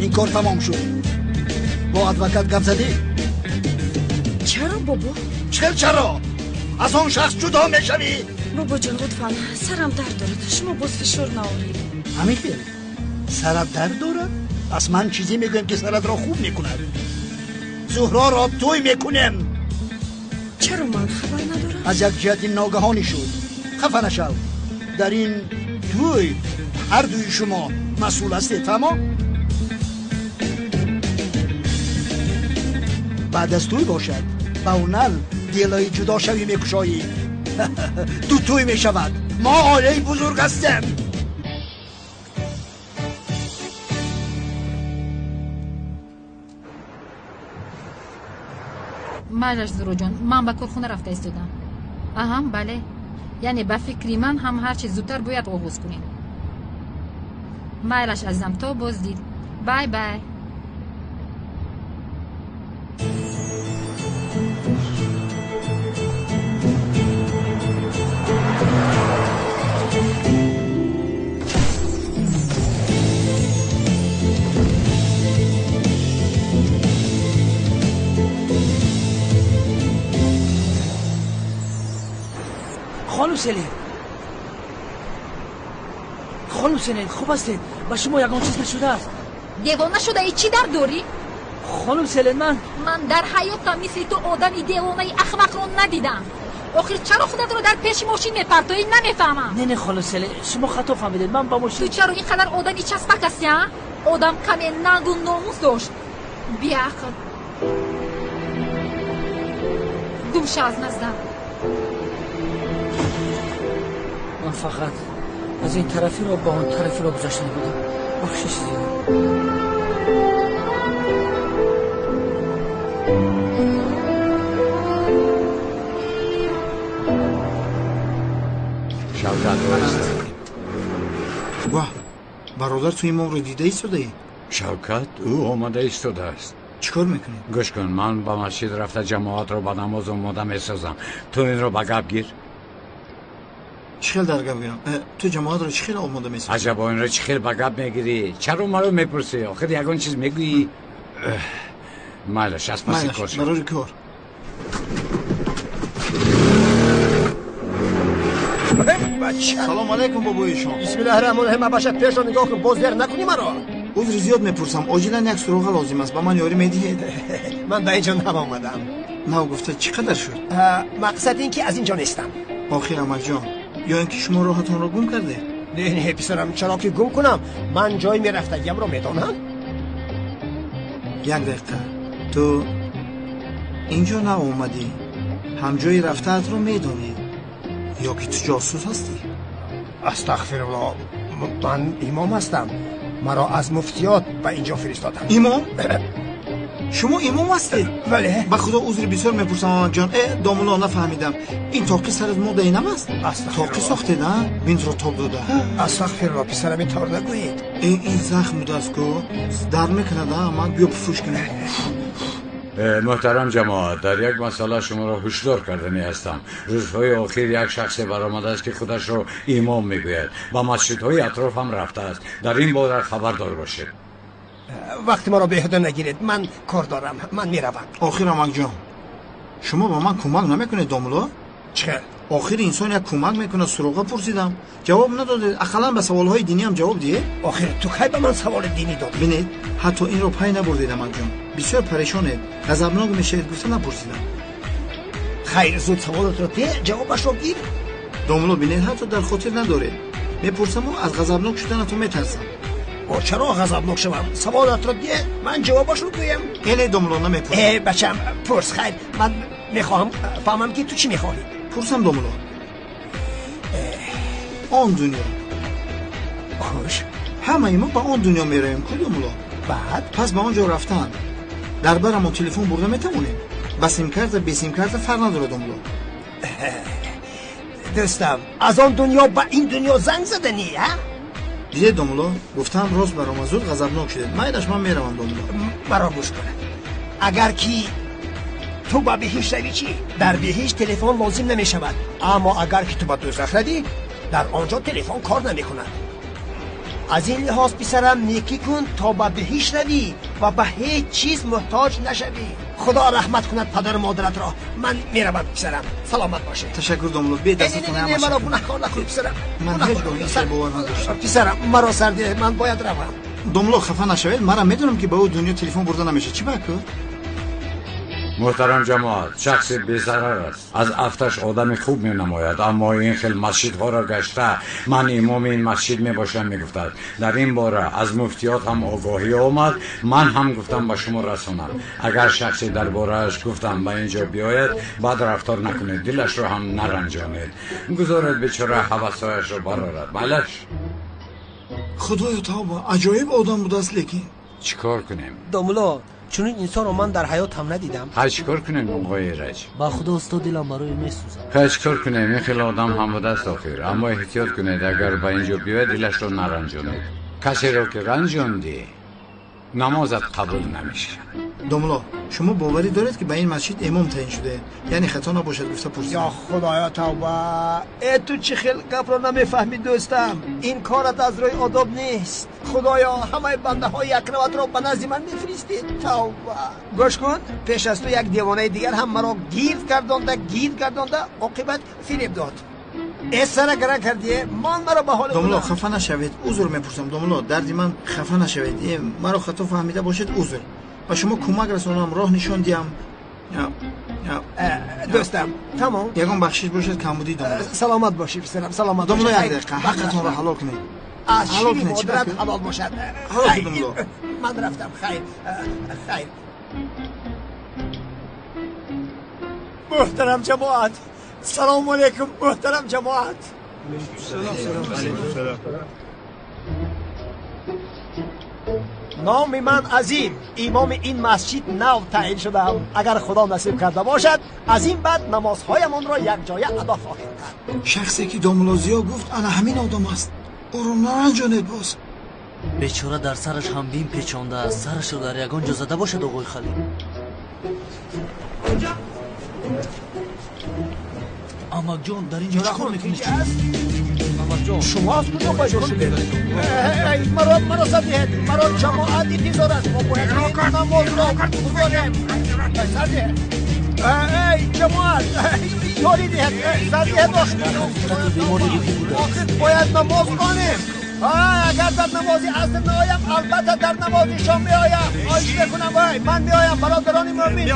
Ин кор тамом шуд. Бо адвокат гап задӣ? Чаро, бобо? Чел чаро? Аз он шахс ҷудо мешавӣ. Бобоҷон, лутфан, сарам дард дорад. Шумо боз фишор наоред. Ҳамин хел? Сарат дард дорад? Пас ман чизе мегӯям ки саратро хуб мекунад. Зуҳроро тӯй мекунем. Чаро ман хабар надорам? Аз як ҷиҳати ногаҳонӣ шуд. Хафа нашав. Дар ин тӯй ҳар дуи шумо масъул ҳастед, фаҳмо? Баъд аз тӯй бошад, ба унал делои ҷудошавӣ мекушоӣ. Ду тӯй мешавад. Мо оилаи бузург ҳастем. Майлаш, Зуҳроҷон, ман ба корхона рафта истодам. Аҳам, бале. Яъне ба фикри ман ҳам ҳарчи зудтар бояд оғоз кунем. Майлаш, азизам, то боздид. Бай бай. خانم سلین، خانم سلین، خوب هستید؟ با شما یگان چیز نشده است؟ دیوانه شده ای؟ چی در داری؟ خانم سلین، من در حیاتم مثل تو آدم دیوانه احمق رو ندیدم. Охир чаро худатро дар пеши мошин мепартоӣ? Намефаҳмам. Не, не, холо Селе, шумо хато фаҳмидед. Ман ба мошин. Ту чаро ин қадар одами часпак ҳастӣ, а? Одам каме нангу номус дошт. Беақл. Гум ша аз наздам. Ман фақат аз ин тарафиро ба он тарафиро гузаштан будам. Бахшиш зиёд. Шавкат вайста. Ваҳ, бародар, ту имомро дида истодаӣ? Шавкат, ӯ омада истодааст. Чӣ кор мекунӣ? Гӯш кун, ман ба масҷид рафта ҷамоатро ба намоз омода месозам. Ту инро ба гап гир. Чӣ хел дар гап гирам? Ту ҷамоатро чӣ хел омода месозӣ? Аҷабо, инро чӣ хел ба гап мегирӣ? Чаро маро мепурсӣ? Охир ягон чиз мегӯӣ. Майлаш, аз паси кор шав. Барори кор. Салом алейкум, бобои шом. Бисмиллаҳи раҳмони раҳим. Абаша, пешро нигоҳ кун, боз дер накунӣ маро. Узри зиёд мепурсам, оҷилан як суроға лозим аст, ба ман ёрӣ медиҳед? Ман ба ин ҷо нав омадам. Нав гуфта чӣ қадар шуд? Мақсад ин ки аз ин ҷо нестам. Охир амакҷон, ё ин ки шумо роҳатонро гум кардед? Не, не, писарам, чаро ки гум кунам? Ман ҷои мерафтагиамро медонам. Як дақиқа, ту ин ҷо нав омадӣ, ҳам ҷои рафтаатро медонӣ, ё ки ту ҷосус ҳастӣ? Астағфируллоҳ, ман имом ҳастам. Маро аз муфтиёт ба ин ҷо фиристоданд. Имом? Шумо имом ҳастед? Бале. Ба худо узри бисёр мепурсам, амакҷон. Домулло, нафаҳмидам. Ин тоқи сарат модаи нам аст? Тоқи сохтед, а? Бинтро тоб дода. Астағфируллоҳ, писарам, ин тавр нагӯед. Ин захм будааст ку, дард мекунад, а? Амак, биё пуфуш кунем. Муҳтарам ҷамоат, дар як масъала шуморо ҳушдор карданӣ ҳастам. Рӯзҳои охир як шахсе баромадааст, ки худашро имом мегӯяд. Ба масҷидҳои атроф ҳам рафтааст. Дар ин бора хабардор бошед. Вақти маро беҳуда нагиред, ман кор дорам, ман меравам. Охир амакҷон, шумо ба ман кӯмак намекунед, домулло? Чӣ? Охир инсон як кӯмак мекунад. Суроға пурсидам, ҷавоб надодед. Ақаллан ба саволҳои диниам ҷавоб диҳед. Охир ту кай ба ман саволи динӣ додӣ? Бинед, ҳатто инро пай набурдед, амакҷон. Бисёр парешонед, ғазабнок мешавед, гуфта напурсидам. Хайр, зуд саволатро деҳ, ҷавобашро гир. Домулло, бинед, ҳатто дар хотир надоред. Мепурсаму аз ғазабнок шуданатон метарсам. Чаро ғазабнок шавам? Саволатро деҳ, ман ҷавобашро гӯям. Эне, домулло, намепурсам. Э, бачам, пурс. Хайр, ман мехоҳам фаҳмам, ки ту чӣ мехоҳӣ. Пурсам, домулло. Он дунё. Хуш. Ҳамаи мо ба он дунё меравем ку, домулло? Баъд? Пас ба он ҷо рафтан дар барамон телефон бурда метавонем? Ба симкарта, бе симкарта фарқ надорад, домулло. Дӯстам, аз он дунё ба ин дунё занг заданӣ, а? Дидед, домулло, гуфтаам рост баромад, зуд ғазабнок шудед. Майлаш, ман меравам, домулло. Маро гӯш кун. Агар ки ту ба биҳишт равӣ чӣ? Дар биҳишт телефон лозим намешавад. Аммо агар ки ту ба дӯзах равӣ, дар он ҷо телефон кор намекунад. Аз ин лиҳоз, писарам, некӣ кун то ба биҳишт равӣ ва ба ҳеҷ чиз муҳтоҷ нашавӣ. Худо раҳмат кунад падару модаратро. Ман меравам, писарам, саломат бошед. Ташаккур, домулло. Бе дастатон Не, маро гунаҳкор накун, писарам. Ман ҳеҷ гоҳ ин хел бовар надоштам. Писарам, маро сар деҳ, ман бояд равам. Домулло, хафа нашавед, манам медонам, ки ба ӯ дунё телефон бурда намешавад. Чӣ ба ку? Муҳтарам ҷамоат, шахси безарар аст. Аз афташ одами хуб менамояд, аммо ин хел масҷидҳоро гашта ман имоми ин масҷид мебошам мегуфтад. Дар ин бора аз муфтиёт ҳам огоҳӣ омад. Ман ҳам гуфтам ба шумо расонам. Агар шахсе дар борааш гуфтам ба ин ҷо биёяд, бад рафтор накунед, дилашро ҳам наранҷонед. Гузоред бечора ҳавасҳояшро барорад. Майлаш? Худоё, тавба, аҷоиб одам будааст, лекин. Чӣ кор кунем? Домулло, чунин инсонро ман дар ҳаёт ҳам надидам. Хай, чӣ кор кунем, оғои Эраҷ? Ба худо, устод, дилам барои месӯзад. Хай, чӣ кор кунем? Ин хел одам ҳам будааст охир. Аммо эҳтиёт кунед, агар ба ин ҷо биёяд, дилашро наранҷонед. Касеро ки ранҷондӣ, намозат қабул намешавад. Домулло, шумо боварӣ доред, ки ба ин масҷид имом таъин шудаед? Яъне хато набошад гуфта пурсидам. Ё худоё, тавба! Э, ту чӣ хел гапро намефаҳмӣ, дӯстам? Ин корат аз рӯи одоб нест. Худоё, ҳамаи бандаҳои якраватро ба назди ман мефиристед. Тавба! Гӯш кун, пеш аз ту як девонаи дигар ҳам маро гирд гардонда, гирд гардонда, оқибат фиреб дод. Э, сара гара кардие, мон маро ба ҳоли Домулло, хафа нашавед, узр мепурсам, домулло, дарди ман хафа нашавед. Маро хато фаҳмида бошед, узр. Ба шумо кӯмак расонам, роҳ нишон диҳам. Дӯстам, тамом. Ягон бахшиш бошад, камбудӣ домла. Саломат бошӣ, писарам, саломат бошӣ. Домла, як дақиқа, ҳаққатонро ҳалол кунед. Аз шири модарат ҳалол бошад. Ҳалол кун, домла. Ман рафтам, хайр, хайр. Муҳтарам ҷамоат, салому алайкум, муҳтарам ҷамоат. Номи ман Азим, имоми ин масҷид нав таъин шудаам. Агар Худо насиб карда бошад, аз ин баъд намозҳоямонро якҷоя адо хоҳем кард. Шахсе ки домла Зиё гуфт, ана ҳамин одам аст. Ӯро наранҷонед боз. Бечора дар сараш ҳам бим печондааст. Сарашро дар ягон ҷо зада бошад, оғои Халил. Амакҷон, дар ин ҷо чӣ кор мекунед? Шумо аз куҷо пайдо шудед? Маро сар диҳед, маро ҷамоат интизор аст. Мо бояд намозро гузорем. Сар диҳед. Эй ҷамоат, ёрӣ диҳед, сар диҳед. Охир бояд намоз хонем. Агар дар намози аср наоям, албатта дар намози шом меоям. Хоҳиш мекунам, вай ман меоям, бародарони мӯмин.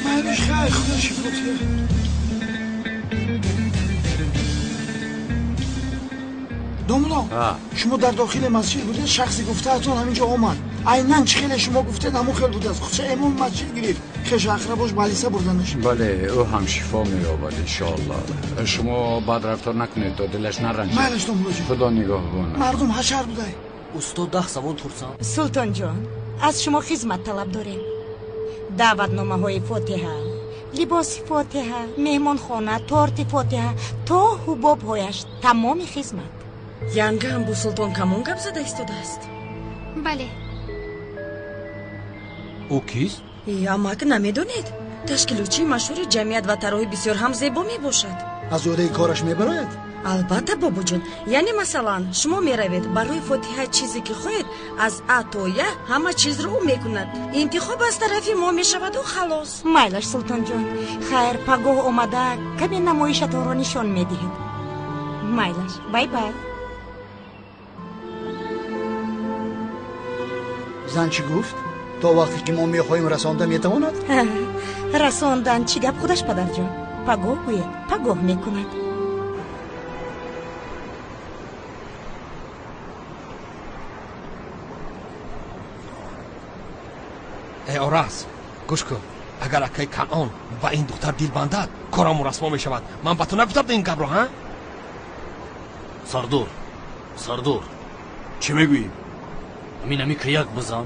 Майлиш, хайр, Худо шифо диҳад. Домла, шумо дар дохили масҷид будед, шахсе гуфтаатон ҳамин ҷо омад. Айнан чӣ хеле шумо гуфтед, ҳамон хел будааст. Худша имом масҷид гирифт. Хешу ақрабош ба алиса бурданаш. Бале, ӯ ҳам шифо меёбад, иншоаллоҳ. Шумо бад рафтор накунед, то дилаш наранҷад. Майлаш, домлаҷон. Худо нигаҳбон. Мардум ҳашар будай. Устод, 10 савол пурсам. Султонҷон, аз шумо хизмат талаб дорем. Даъватномаҳои фотиҳа, либоси фотиҳа, меҳмонхона, торти фотиҳа, то ҳубобҳояш, тамоми хизмат. Янгаам бо Султон Камон гап зада истодааст? Бале. Ӯ кист? Амак, намедонед? Ташкилотчии машҳури ҷамъият ва тарроҳи бисёр ҳам зебо мебошад. Аз ӯҳдаи кораш мебарояд? Албатта, бобоҷон. Яъне, масалан, шумо меравед барои фотиҳа чизе ки хоҳед, аз А то Я ҳама чизро ӯ мекунад. Интихоб аз тарафи мо мешаваду халос. Майлаш, Султонҷон. Хайр, пагоҳ омада каме намоишатонро нишон медиҳед. Майлаш, бай-бай. Зан чӣ гуфт? То вақте ки мо мехоҳем расонда метавонад? Расондан чӣ гап худаш, падарҷон. Пагоҳ гӯед, пагоҳ мекунад. Эй Ораз, гӯш кун. Агар акаи Канъон ба ин духтар дил бандад, корамон расво мешавад. Ман ба ту нагуфтам ин гапро, ҳа? Сардор, Сардор. Чӣ мегӯӣ? Амин ами ки як бизан.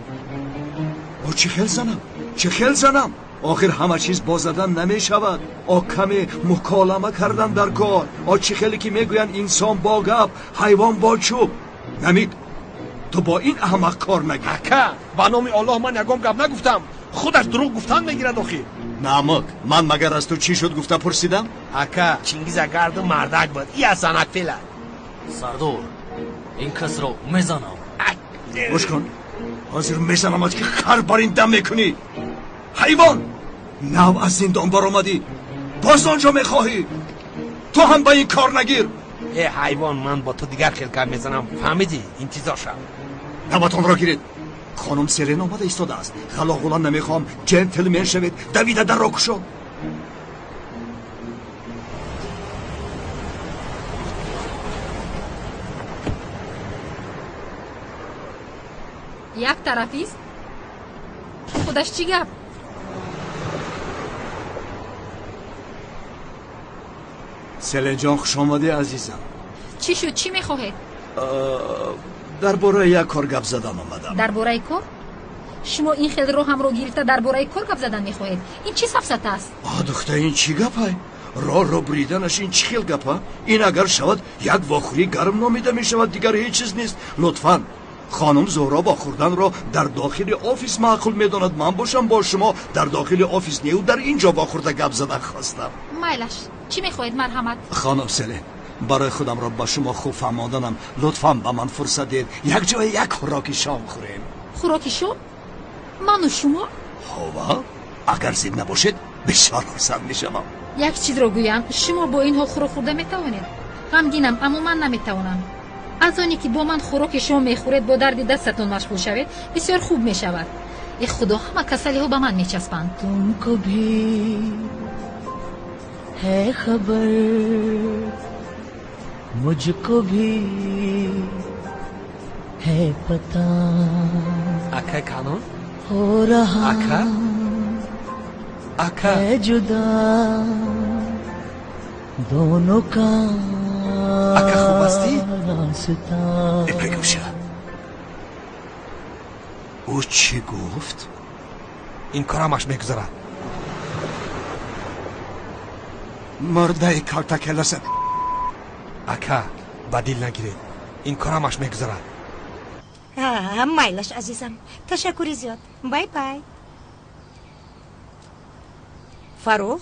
О, чӣ хел занам? Чӣ хел занам? Охир ҳама чиз бо задан намешавад. О, каме муколама кардан дар кор. О, чӣ хеле ки мегӯянд, инсон бо гап, ҳайвон бо чӯб. Намид, ту бо ин аҳмақ кор нагир. Ака, ба номи Аллоҳ ман ягон гап нагуфтам. Худаш дурӯғ гуфтан мегирад охир. Намак, ман магар аз ту чӣ шуд гуфта пурсидам? Ака, Чингиз агарду мардак буд. Я занак фела. Сардор, ин касро мезанам. Гӯш кун, ҳозир мезанамат ки хар бар ин дам мекунӣ. Ҳайвон, нав аз зиндон баромадӣ, боз он ҷо мехоҳӣ. Ту ҳам ба ин кор нагир. Э ҳайвон, ман бо ту дигар хел гап мезанам, фаҳмидӣ? Интизор шав. Наватонро гиред. Хонум Селен омада истодааст. Ғалоғулан намехоҳам, ҷентлмен шавед. Давида дарро кушо. Як тарафист? Худаш чӣ гап? Селенҷон, хуш омадӣ, азизам. Чӣ шуд? Чӣ мехоҳед? Дар бораи як кор гап задан омадам. Дар бораи кор? Шумо ин хел роҳамро гирифта дар бораи кор гап задан мехоҳед? Ин чӣ сафсата аст? А, духта, ин чӣ гапай? Роҳро буриданаш ин чӣ хел гапа? Ин агар шавад як вохӯрии гарм номида мешавад, дигар ҳеҷ чиз нест. Лутфан, хонум Зуҳро вохӯрданро дар дохили офис маъқул медонад. Ман бошам бо шумо дар дохили офис неу дар ин ҷо вохӯрда гап задан хостам. Майлаш, чӣ мехоҳед, марҳамат? Хонум Селен, барои худамро ба шумо хуб фаҳмонданам, лутфан ба ман фурсат диҳед як ҷое як хӯроки шом хӯрем. Хӯроки шом? Ману шумо? Ҳова, агар зид набошед, бисёр хурсанд мешавам. Як чизро гӯям, шумо бо инҳо хӯрок хӯрда метавонед? Ғамгинам, аммо ман наметавонам. Аз оне ки бо ман хӯроки шом мехӯред, бо дарди дастатон машғул шавед, бисёр хуб мешавад. Э худо, ҳама касалиҳо ба ман мечаспанд. तुमको भी है खबर, मुझको भी है पता। Ака Канон? हो रहा Ака? Ака? है जुदा दोनों का Ака, хуб ҳастӣ? रास्ता। Бегӯша, ӯ чӣ гуфт? Ин кор ҳамаш мегузарад. Мурдаи калтакеласа. Ака, ба дил нагиред, ин кор ҳамаш мегузарад. Майлаш, азизам, ташаккури зиёд, бай бай. Фаррух,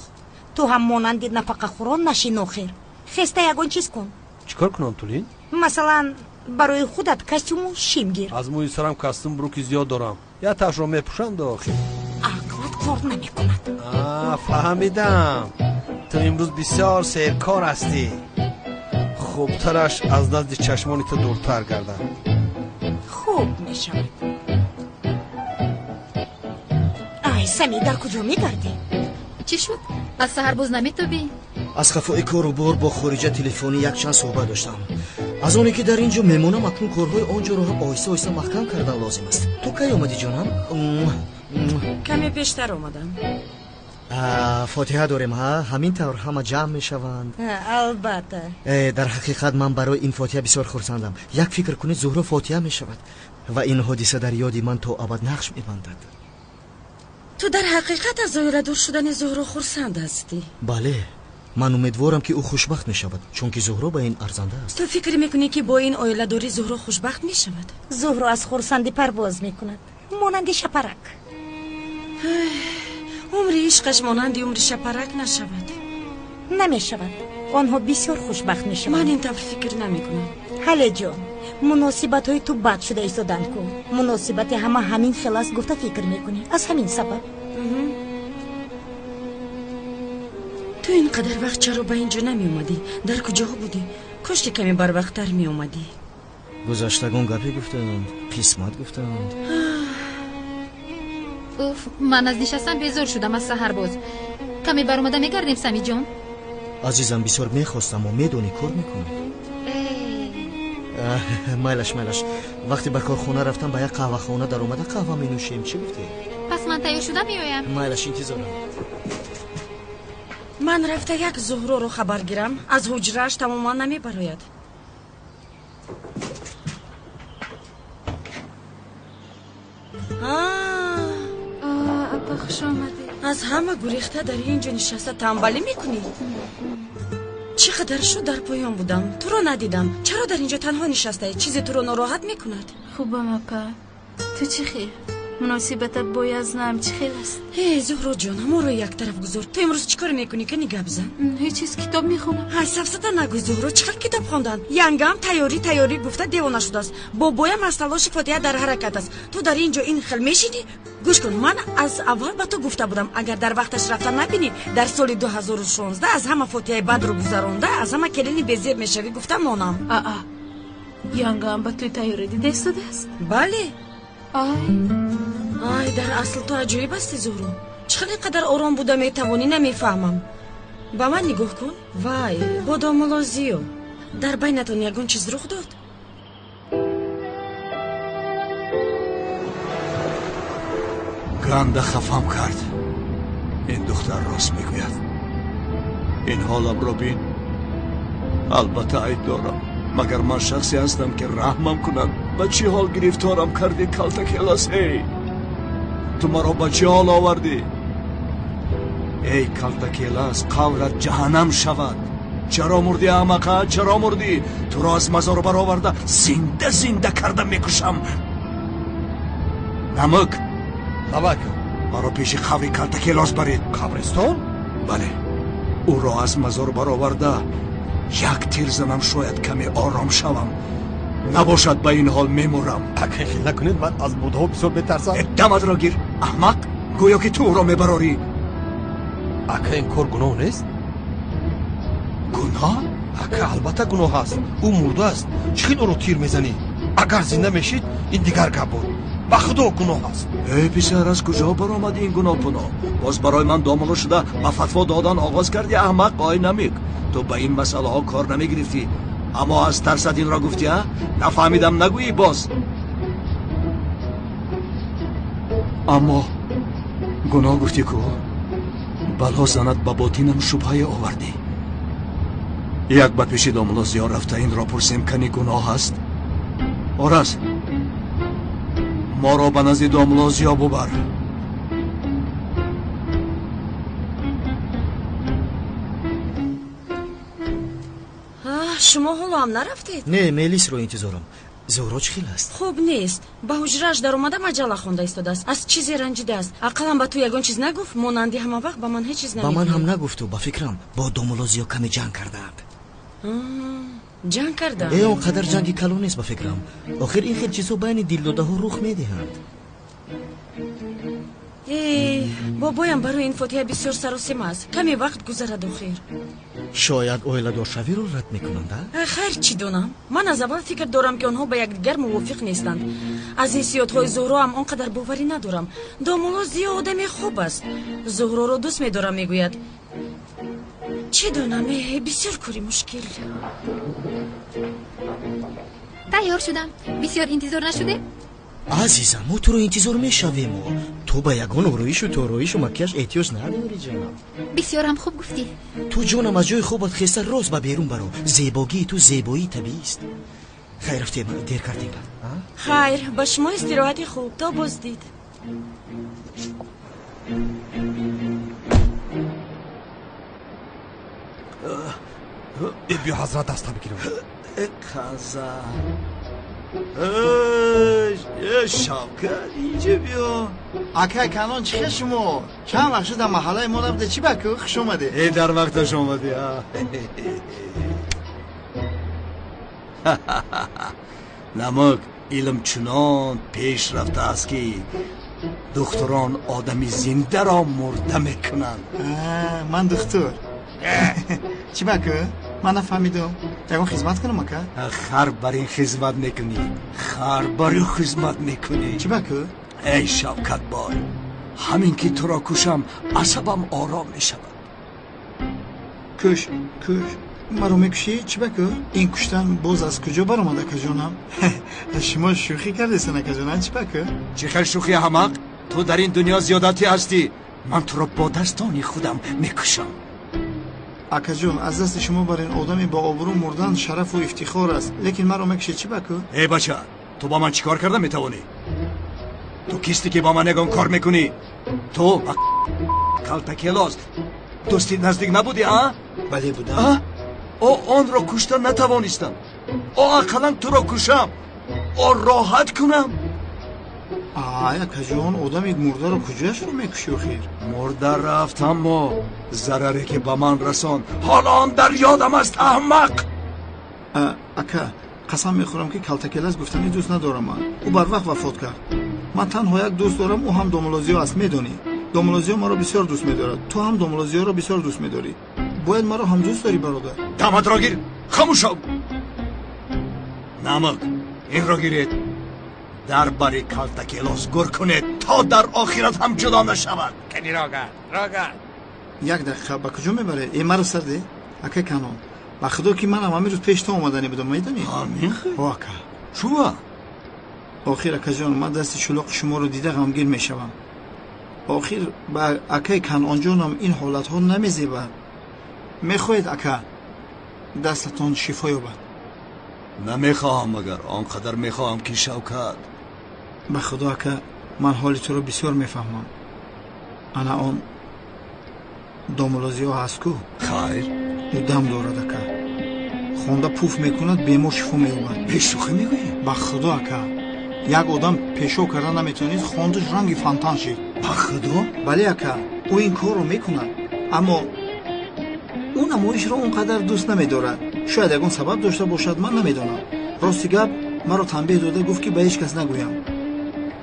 ту ҳам монанди нафақахӯрон нашин. Охир хеста ягон чиз кун. Чӣ кор кунам, Тулин? Масалан, барои худат костюму шим гир. Аз мӯи сарам костюм бруки зиёд дорам, якташро мепӯшам до охир. Ақлат кор намекунад. Фаҳмидам, ту имрӯз бисёр серкор ҳастӣ. Хубтараш аз назди чашмони ту дуртар гардам. Хуб мешавад. Ай, Сами, дар куҷо мегардӣ? Чӣ шуд, аз саҳар боз наметобӣ? Аз хафои кору бор бо хориҷа телефонӣ якчанд суҳбат доштам. Аз оне ки дар ин ҷо мемонам, акнун корҳои он ҷоро ҳам оҳиста оҳиста маҳкам кардан лозим аст. Ту кай омадӣ, ҷонам? Каме пештар омадам. Фотиҳа дорем, ҳа? Ҳамин тавр ҳама ҷамъ мешаванд. Албатта. Дар ҳақиқат ман барои ин фотиҳа бисёр хурсандам. Як фикр кунед, Зуҳро фотиҳа мешавад ва ин ҳодиса дар ёди ман то абад нақш мебандад. Ту дар ҳақиқат аз оиладор шудани Зуҳро хурсанд ҳастӣ? Бале, ман умедворам, ки ӯ хушбахт мешавад, чунки Зуҳро ба ин арзанда аст. Ту фикр мекунӣ, ки бо ин оиладорӣ Зуҳро хушбахт мешавад? Зуҳро аз хурсандӣ парвоз мекунад, монанди шапарак. Умри ишқаш монанди умри шапарак нашавад. Намешавад, онҳо бисёр хушбахт мешаванд. Ман ин тавр фикр намекунам. Ҳале ҷон, муносибатҳои ту бад шуда истоданд ку. Муносибати ҳама ҳамин хел аст гуфта фикр мекунӣ, аз ҳамин сабаб. Ту ин қадар вақт чаро ба ин ҷо намеомадӣ? Дар куҷоҳо будӣ? Кош ки каме барвақттар меомадӣ. Гузаштагон гапе гуфтанд, қисмат гуфтанд. Уф, ман аз нишастан безор шудам аз саҳар боз. Каме баромада мегардем, Самиҷон? Азизам, бисёр мехостам, мо медонӣ, кор мекунам. Майлаш, майлаш, вақте ба корхона рафтам, ба як қаҳвахона даромада қаҳва менӯшем. Чӣ гуфтӣ? Пас ман тайёр шуда меоям. Майлаш, интизорам. Ман рафта як Зуҳроро хабар гирам, аз ҳуҷрааш тамоман намебарояд. Апа, хуш омадед. Аз ҳама гурехта дар ин ҷо нишаста тамбалӣ мекунӣ? Чӣ қадар шуд дар поён будам, туро надидам. Чаро дар ин ҷо танҳо нишастаӣ? Чизе туро нороҳат мекунад? Хубам, апа, ту чӣ хел? Муносибатат бо Язнам чӣ хел аст? Э, Зуҳроҷон, моро як тараф гузор. Ту имрӯз чӣ кор мекунӣ? Кани гап зан. Ҳеҷ чиз, китоб мехонам. Ҳай, сафсата нагӯй, Зуҳро. Чӣ хел китоб хондан? Янгам тайёрӣ тайёрӣ гуфта девона шудааст. Бобоям аз талоши фотиҳа дар ҳаракат аст. Ту дар ин ҷо ин хел мешинӣ? Гӯш кун, ман аз аввал ба ту гуфта будам, агар дар вақташ рафта набинӣ, дар соли 2016 аз ҳама фотиҳаи бадро гузаронда, аз ҳама келини безеб мешавӣ, гуфта монам. Аа, янгам ба туй тайёрӣ дида истодааст? Бале. Ай. Ай, дар асл ту аҷоиб ҳастӣ, Зуҳро. Чӣ хел ин қадар ором буда метавонӣ, намефаҳмам. Ба ман нигоҳ кун. Вай, бо домулло Зиё дар байнатон ягон чиз рух дод? Ганда хафам кард. Ин духтар рост мегӯяд. Ин ҳоламро бин. Албатта айб дорам, магар ман шахсе ҳастам, ки раҳмам кунад? Ба чӣ ҳол гирифторам кардӣ, калтакелас? Эй, ту маро ба чӣ ҳол овардӣ? Эй калтакелас, қаврат ҷаҳаннам шавад. Чаро мурдӣ, аҳмақа? Чаро мурдӣ? Туро аз мазор бароварда зинда зинда карда мекушам. Намук. Лабак. Маро пеши қабри калтакелос баред. Қабристон? Бале, ӯро аз мазор бароварда як тир занам, шояд каме ором шавам. Набошад, ба ин ҳол мемурам. Ака, хел накунед, ман аз будҳо бисёр метарсам. Дамадро гир, аҳмақ, гӯё ки ту ӯро мебарорӣ. Ака, ин кор гуноҳ нест? Гуноҳ? Ака, албатта гуноҳ аст. Ӯ мурдааст, чӣ хел ӯро тир мезанӣ? Агар зинда мешид, ин дигар гап буд. Ба Худо гуноҳ аст. Эй писар, аз куҷо баромадӣ ин гуноҳ пуноҳ? Боз барои ман домулло шуда ба фатво додан оғоз кардӣ, аҳмақ ой намик. Ту ба ин масъалаҳо кор намегирифтӣ, аммо аз тарсат инро гуфтӣ, а? Нафаҳмидам нагӯӣ боз. Аммо гуноҳ гуфтӣ ку, бало занад ба ботинам шубҳае овардӣ. Як ба пеши домулло Зиё рафта инро пурсем, кани гуноҳ аст? Ораз, моро ба назди домулло Зиё бубар. Шумо ҳоло ҳам нарафтед? Не, Мелисро интизорам. Зуҳро чӣ хел аст? Хуб нест. Ба ҳуҷрааш даромада маҷалла хонда истодааст. Аз чизе ранҷидааст. Ақаллан ба ту ягон чиз нагуфт? Монанди ҳама вақт ба ман ҳеҷ чиз намегӯяд. Ба ман ҳам нагуфту, ба фикрам бо домулло Зиё каме ҷанг кардаанд. Ҷанг кардаанд? Он қадар ҷанги калон нест ба фикрам. Охир ин хел чизҳо байни дилдодаҳо рух медиҳанд. Бобоям барои ин фотиҳа бисёр саросима аст. Каме вақт гузарад охир. Шояд оиладоршавиро рад мекунанд, а? Хайр, чӣ донам? Ман аз аввал фикр дорам, ки онҳо ба якдигар мувофиқ нестанд. Аз ҳиссиётҳои Зуҳро ҳам он қадар боварӣ надорам. Домулло Зиё одами хуб аст. Зуҳроро дӯст медорам, мегӯяд. Чӣ донам, бисёр кори мушкил. Тайёр шудам. Бисёр интизор нашудем? Азизам, мо туро интизор мешавем. Ту ба ягон ороишу тороишу макияж эҳтиёҷ надорӣ, ҷонам. Бисёрам хуб гуфтӣ. Ту ҷонам аз ҷои хобат хеста рост ба берун баро. Зебогии ту зебоии табиист. Хайр, рафтем, дер кардем. Хайр, ба шумо истироҳати хуб. То боздид. Биё ҳазрат даста бигирам. Қаза. Шавкат, инҷа биё. Акай Канон, чӣ хел шумо? Чанд вақт шуд дар маҳаллаи мо набуде? Чӣ ба ку? Хуш омадед. Дар вақташ омадӣ. Намак, илм чунон пеш рафтааст, ки духтурон одами зиндаро мурда мекунанд. Ман духтур. Чӣ ба ку? Ман нафаҳмидам. Ягон хизмат кунам, ака? Хар бар ин хизмат мекунӣ. Хар бар ин хизмат мекунӣ. Чӣ ба ку? Эй Шавкат бой, ҳамин ки туро кушам, асабам ором мешавад. Куш, куш. Маро мекушӣ? Чӣ ба ку? Ин куштан боз аз куҷо баромад, акаҷонам? Шумо шӯхӣ кардесан, акаҷонам, чӣ ба ку? Чӣ хел шӯхӣ, аҳмақ? Ту дар ин дунё зиёдатӣ ҳастӣ. Ман туро бо дастони худам мекушам. Акаҷон, аз дасти шумо бар ин одами бо обрӯ мурдан шарафу ифтихор аст, лекин маро мекушед, чӣ ба ку? Эй бача, ту ба ман чӣ кор карда метавонӣ? Ту кистӣ, ки бо ман ягон кор мекунӣ? Ту ба калтакелос дӯсти наздик набудӣ, а? Бале, будам. О онро кушта натавонистам. О ақаллан туро кушам, о роҳат кунам. Ай, акаҷон, одами мурдаро куҷояшро мекушӣ охир? Мурда рафт, аммо зараре ки ба ман расон ҳоло он дар ёдам аст, аҳмақ. Ака, қасам мехӯрам, ки калтакелас гуфтани дӯст надорам ман. Ӯ барвақт вафот кард. Ман танҳо як дӯст дорам, ӯ ҳам домулло Зиё аст, медонӣ. Домулло Зиё маро бисёр дӯст медорад. Ту ҳам домулло Зиёро бисёр дӯст медорӣ. Бояд маро ҳам дӯст дорӣ, бародар. Даматро гир, хомӯш шав. Намак, инро гиред. Дар бари калтакелос гур кунед, то дар охират ҳам ҷудо нашавад. Кани роган, роган. Як дақиқа, ба куҷо мебаред? Маро сарде? Акай Канон, ба худо ки манам ҳамин рӯз пеш то омадани будам, медонӣ? Ҳамин хел? О, ака. Чува? Охир, акаҷон, ман дасти чулоқи шуморо дида ғамгин мешавам. Охир ба акай Канонҷонам ин ҳолатҳо намезебад. Мехоҳед, ака, дастатон шифо ёбад? Намехоҳам, магар он қадар мехоҳам, ки Шавкат. Ба худо, ака, ман ҳоли туро бисёр мефаҳмам. Ана он домулло Зиё ҳаст ку? Хайр. Ӯ дам дорад, ака. Хонда пуф мекунад, бемор шифо меёбад. Бешӯхӣ мегӯӣ? Ба худо, ака. Як одам пешоб карда наметавонист, хондаш ранги фонтан шид. Ба худо? Бале, ака, ӯ ин корро мекунад, аммо ӯ намоишро он қадар дӯст намедорад. Шояд ягон сабаб дошта бошад, ман намедонам. Рости гап, маро танбеҳ дода гуфт, ки ба ҳеҷ кас нагӯям.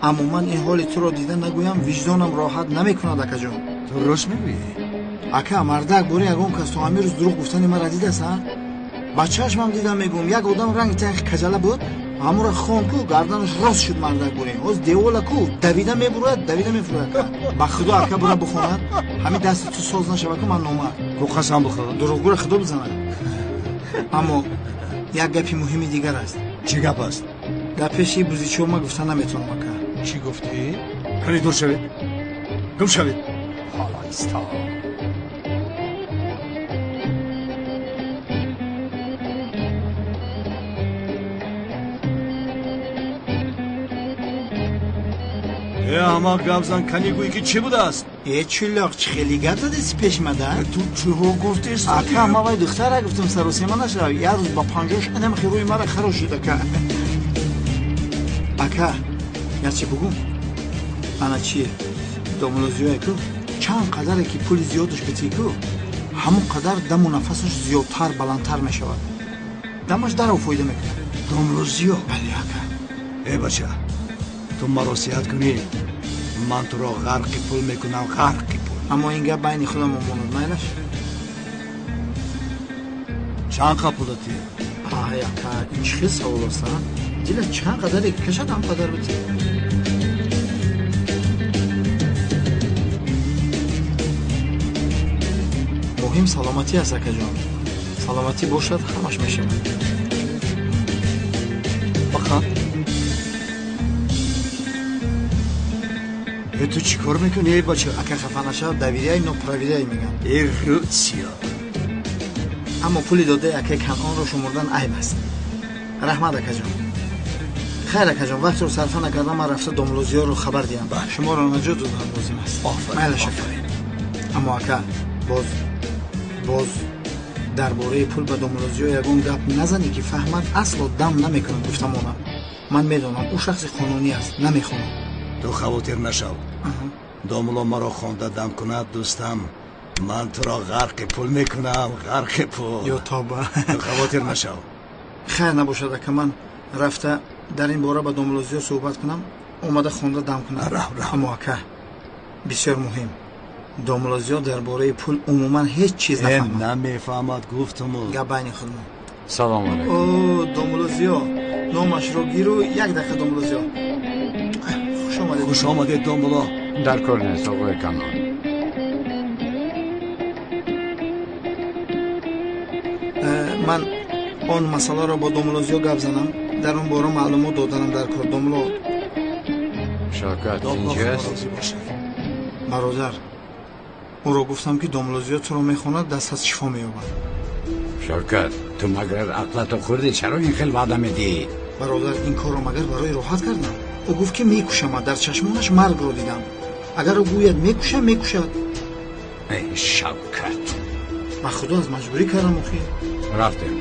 Аммо ман ин ҳоли туро дида нагӯям, виҷдонам роҳат намекунад, акаҷон. Ту рост мегӯӣ? Ака, мардак бори ягон кас то ҳамин рӯз дурӯғ гуфтани маро дидааст, а? Ба чашмам дидам, мегӯям, як одам ранги тахи каҷала буд, Ҳамура хон ку, гарданаш рост шуд мардак бурем. Ҳоз девола ку, давида мебурад, давида мефурад. Ба худо ака бура бихонад, ҳамин дасти ту соз нашава ку ман номард. Ку қасам бихӯр. Дурӯғгӯра худо бизанад. Аммо як гапи муҳими дигар аст. Чӣ гап аст? Дар пеши бузичо ма гуфта наметавонам ака. Чӣ гуфтӣ? Кани дур шавед. Гум шавед. Ҳоло исто. Э, ҳама гап зан, кани гӯй ки чӣ будааст? Э, чулоқ, чӣ хеле гап задеси пешмада? Ту чиҳо гуфтест? Ака, ма вай духтара гуфтам саросема нашав. Як рӯз ба панҷош инам хирӯи мара харош шуд, ака. Ака, як чи бугум? Ана чие? Домулозиёе ку, чанд қадаре ки пули зиёдаш битӣ ку, ҳамон қадар даму нафасаш зиёдтар, баландтар мешавад. Дамаш дарав фоида мекунад. Домулозиё? Бале, ака. Э, бача, ту маро сиҳат кунӣ, ман туро ғарқи пул мекунам, ғарқи пул. Аммо ин гап байни худамон монад, майлаш? Чанд қа пулатӣ? Ай, ака, ин чӣ хел савол аст, а? Дила чанд қадаре кашад, ҳам қадар битӣ. Муҳим саломатӣ аст, акаҷон. Саломатӣ бошад, ҳамаш мешавад. Баха. Э, ту чӣ кор мекунӣ, эй бача? Ака, хафа нашав, доверяй, но проверяй мегам. Э, рӯтсиё. Аммо пули додаи акаи Канъонро шумурдан айб аст. Раҳмат, акаҷон. Хайр, акаҷон, вақтро сарфа накардам, ман рафта домлозиёро хабар диҳам. Шуморо наҷот додан лозим аст. Майлаш, ака. Аммо ака, боз дар бораи пул ба домлозиё ягон гап назанӣ ки фаҳмад, асло дам намекунад гуфтамонам. Ман медонам, ӯ шахси қонунӣ аст, намехонад. Ту хавотир нашав. Домуло маро хонда дам кунад, дӯстам. Ман туро ғарқи пул мекунам, ғарқи пул. Ё тоба. Ту хавотир нашав. Хайр набошад, ака, ман рафта дар ин бора ба домлозиё суҳбат кунам, омада хонда дам кунам. Рав, рав. Аммо ака, бисёр муҳим. Домлозиё дар бораи пул умуман ҳеҷ чиз нафаҳмад. Намефаҳмад, гуфтуму. Гап байни худмон. Салом алайкум. О, домлозиё, номашро гиру як дақиқа домлозиё. Хуш омадед. Хуш омадед, домуло. Дар кор нест, оғои Канъон. Ман он масъаларо бо домлозиё гап занам, дар он бора маълумот доданам дар кор, домло. Шавкат инҷост? Бародар, ӯро гуфтам ки домлозиё туро мехонад, даст аз шифо меёбад. Шавкат, ту магар ақлатро хӯрдӣ? Чаро ин хел ваъда медиҳӣ? Бародар, ин корро магар барои роҳат кардам? Ӯ гуфт ки мекушамад, дар чашмонаш маргро дидам. Агар ӯ гӯяд мекушам, мекушад. Эй, Шавкат, ба худо аз маҷбурӣ кардам охир. Рафтем.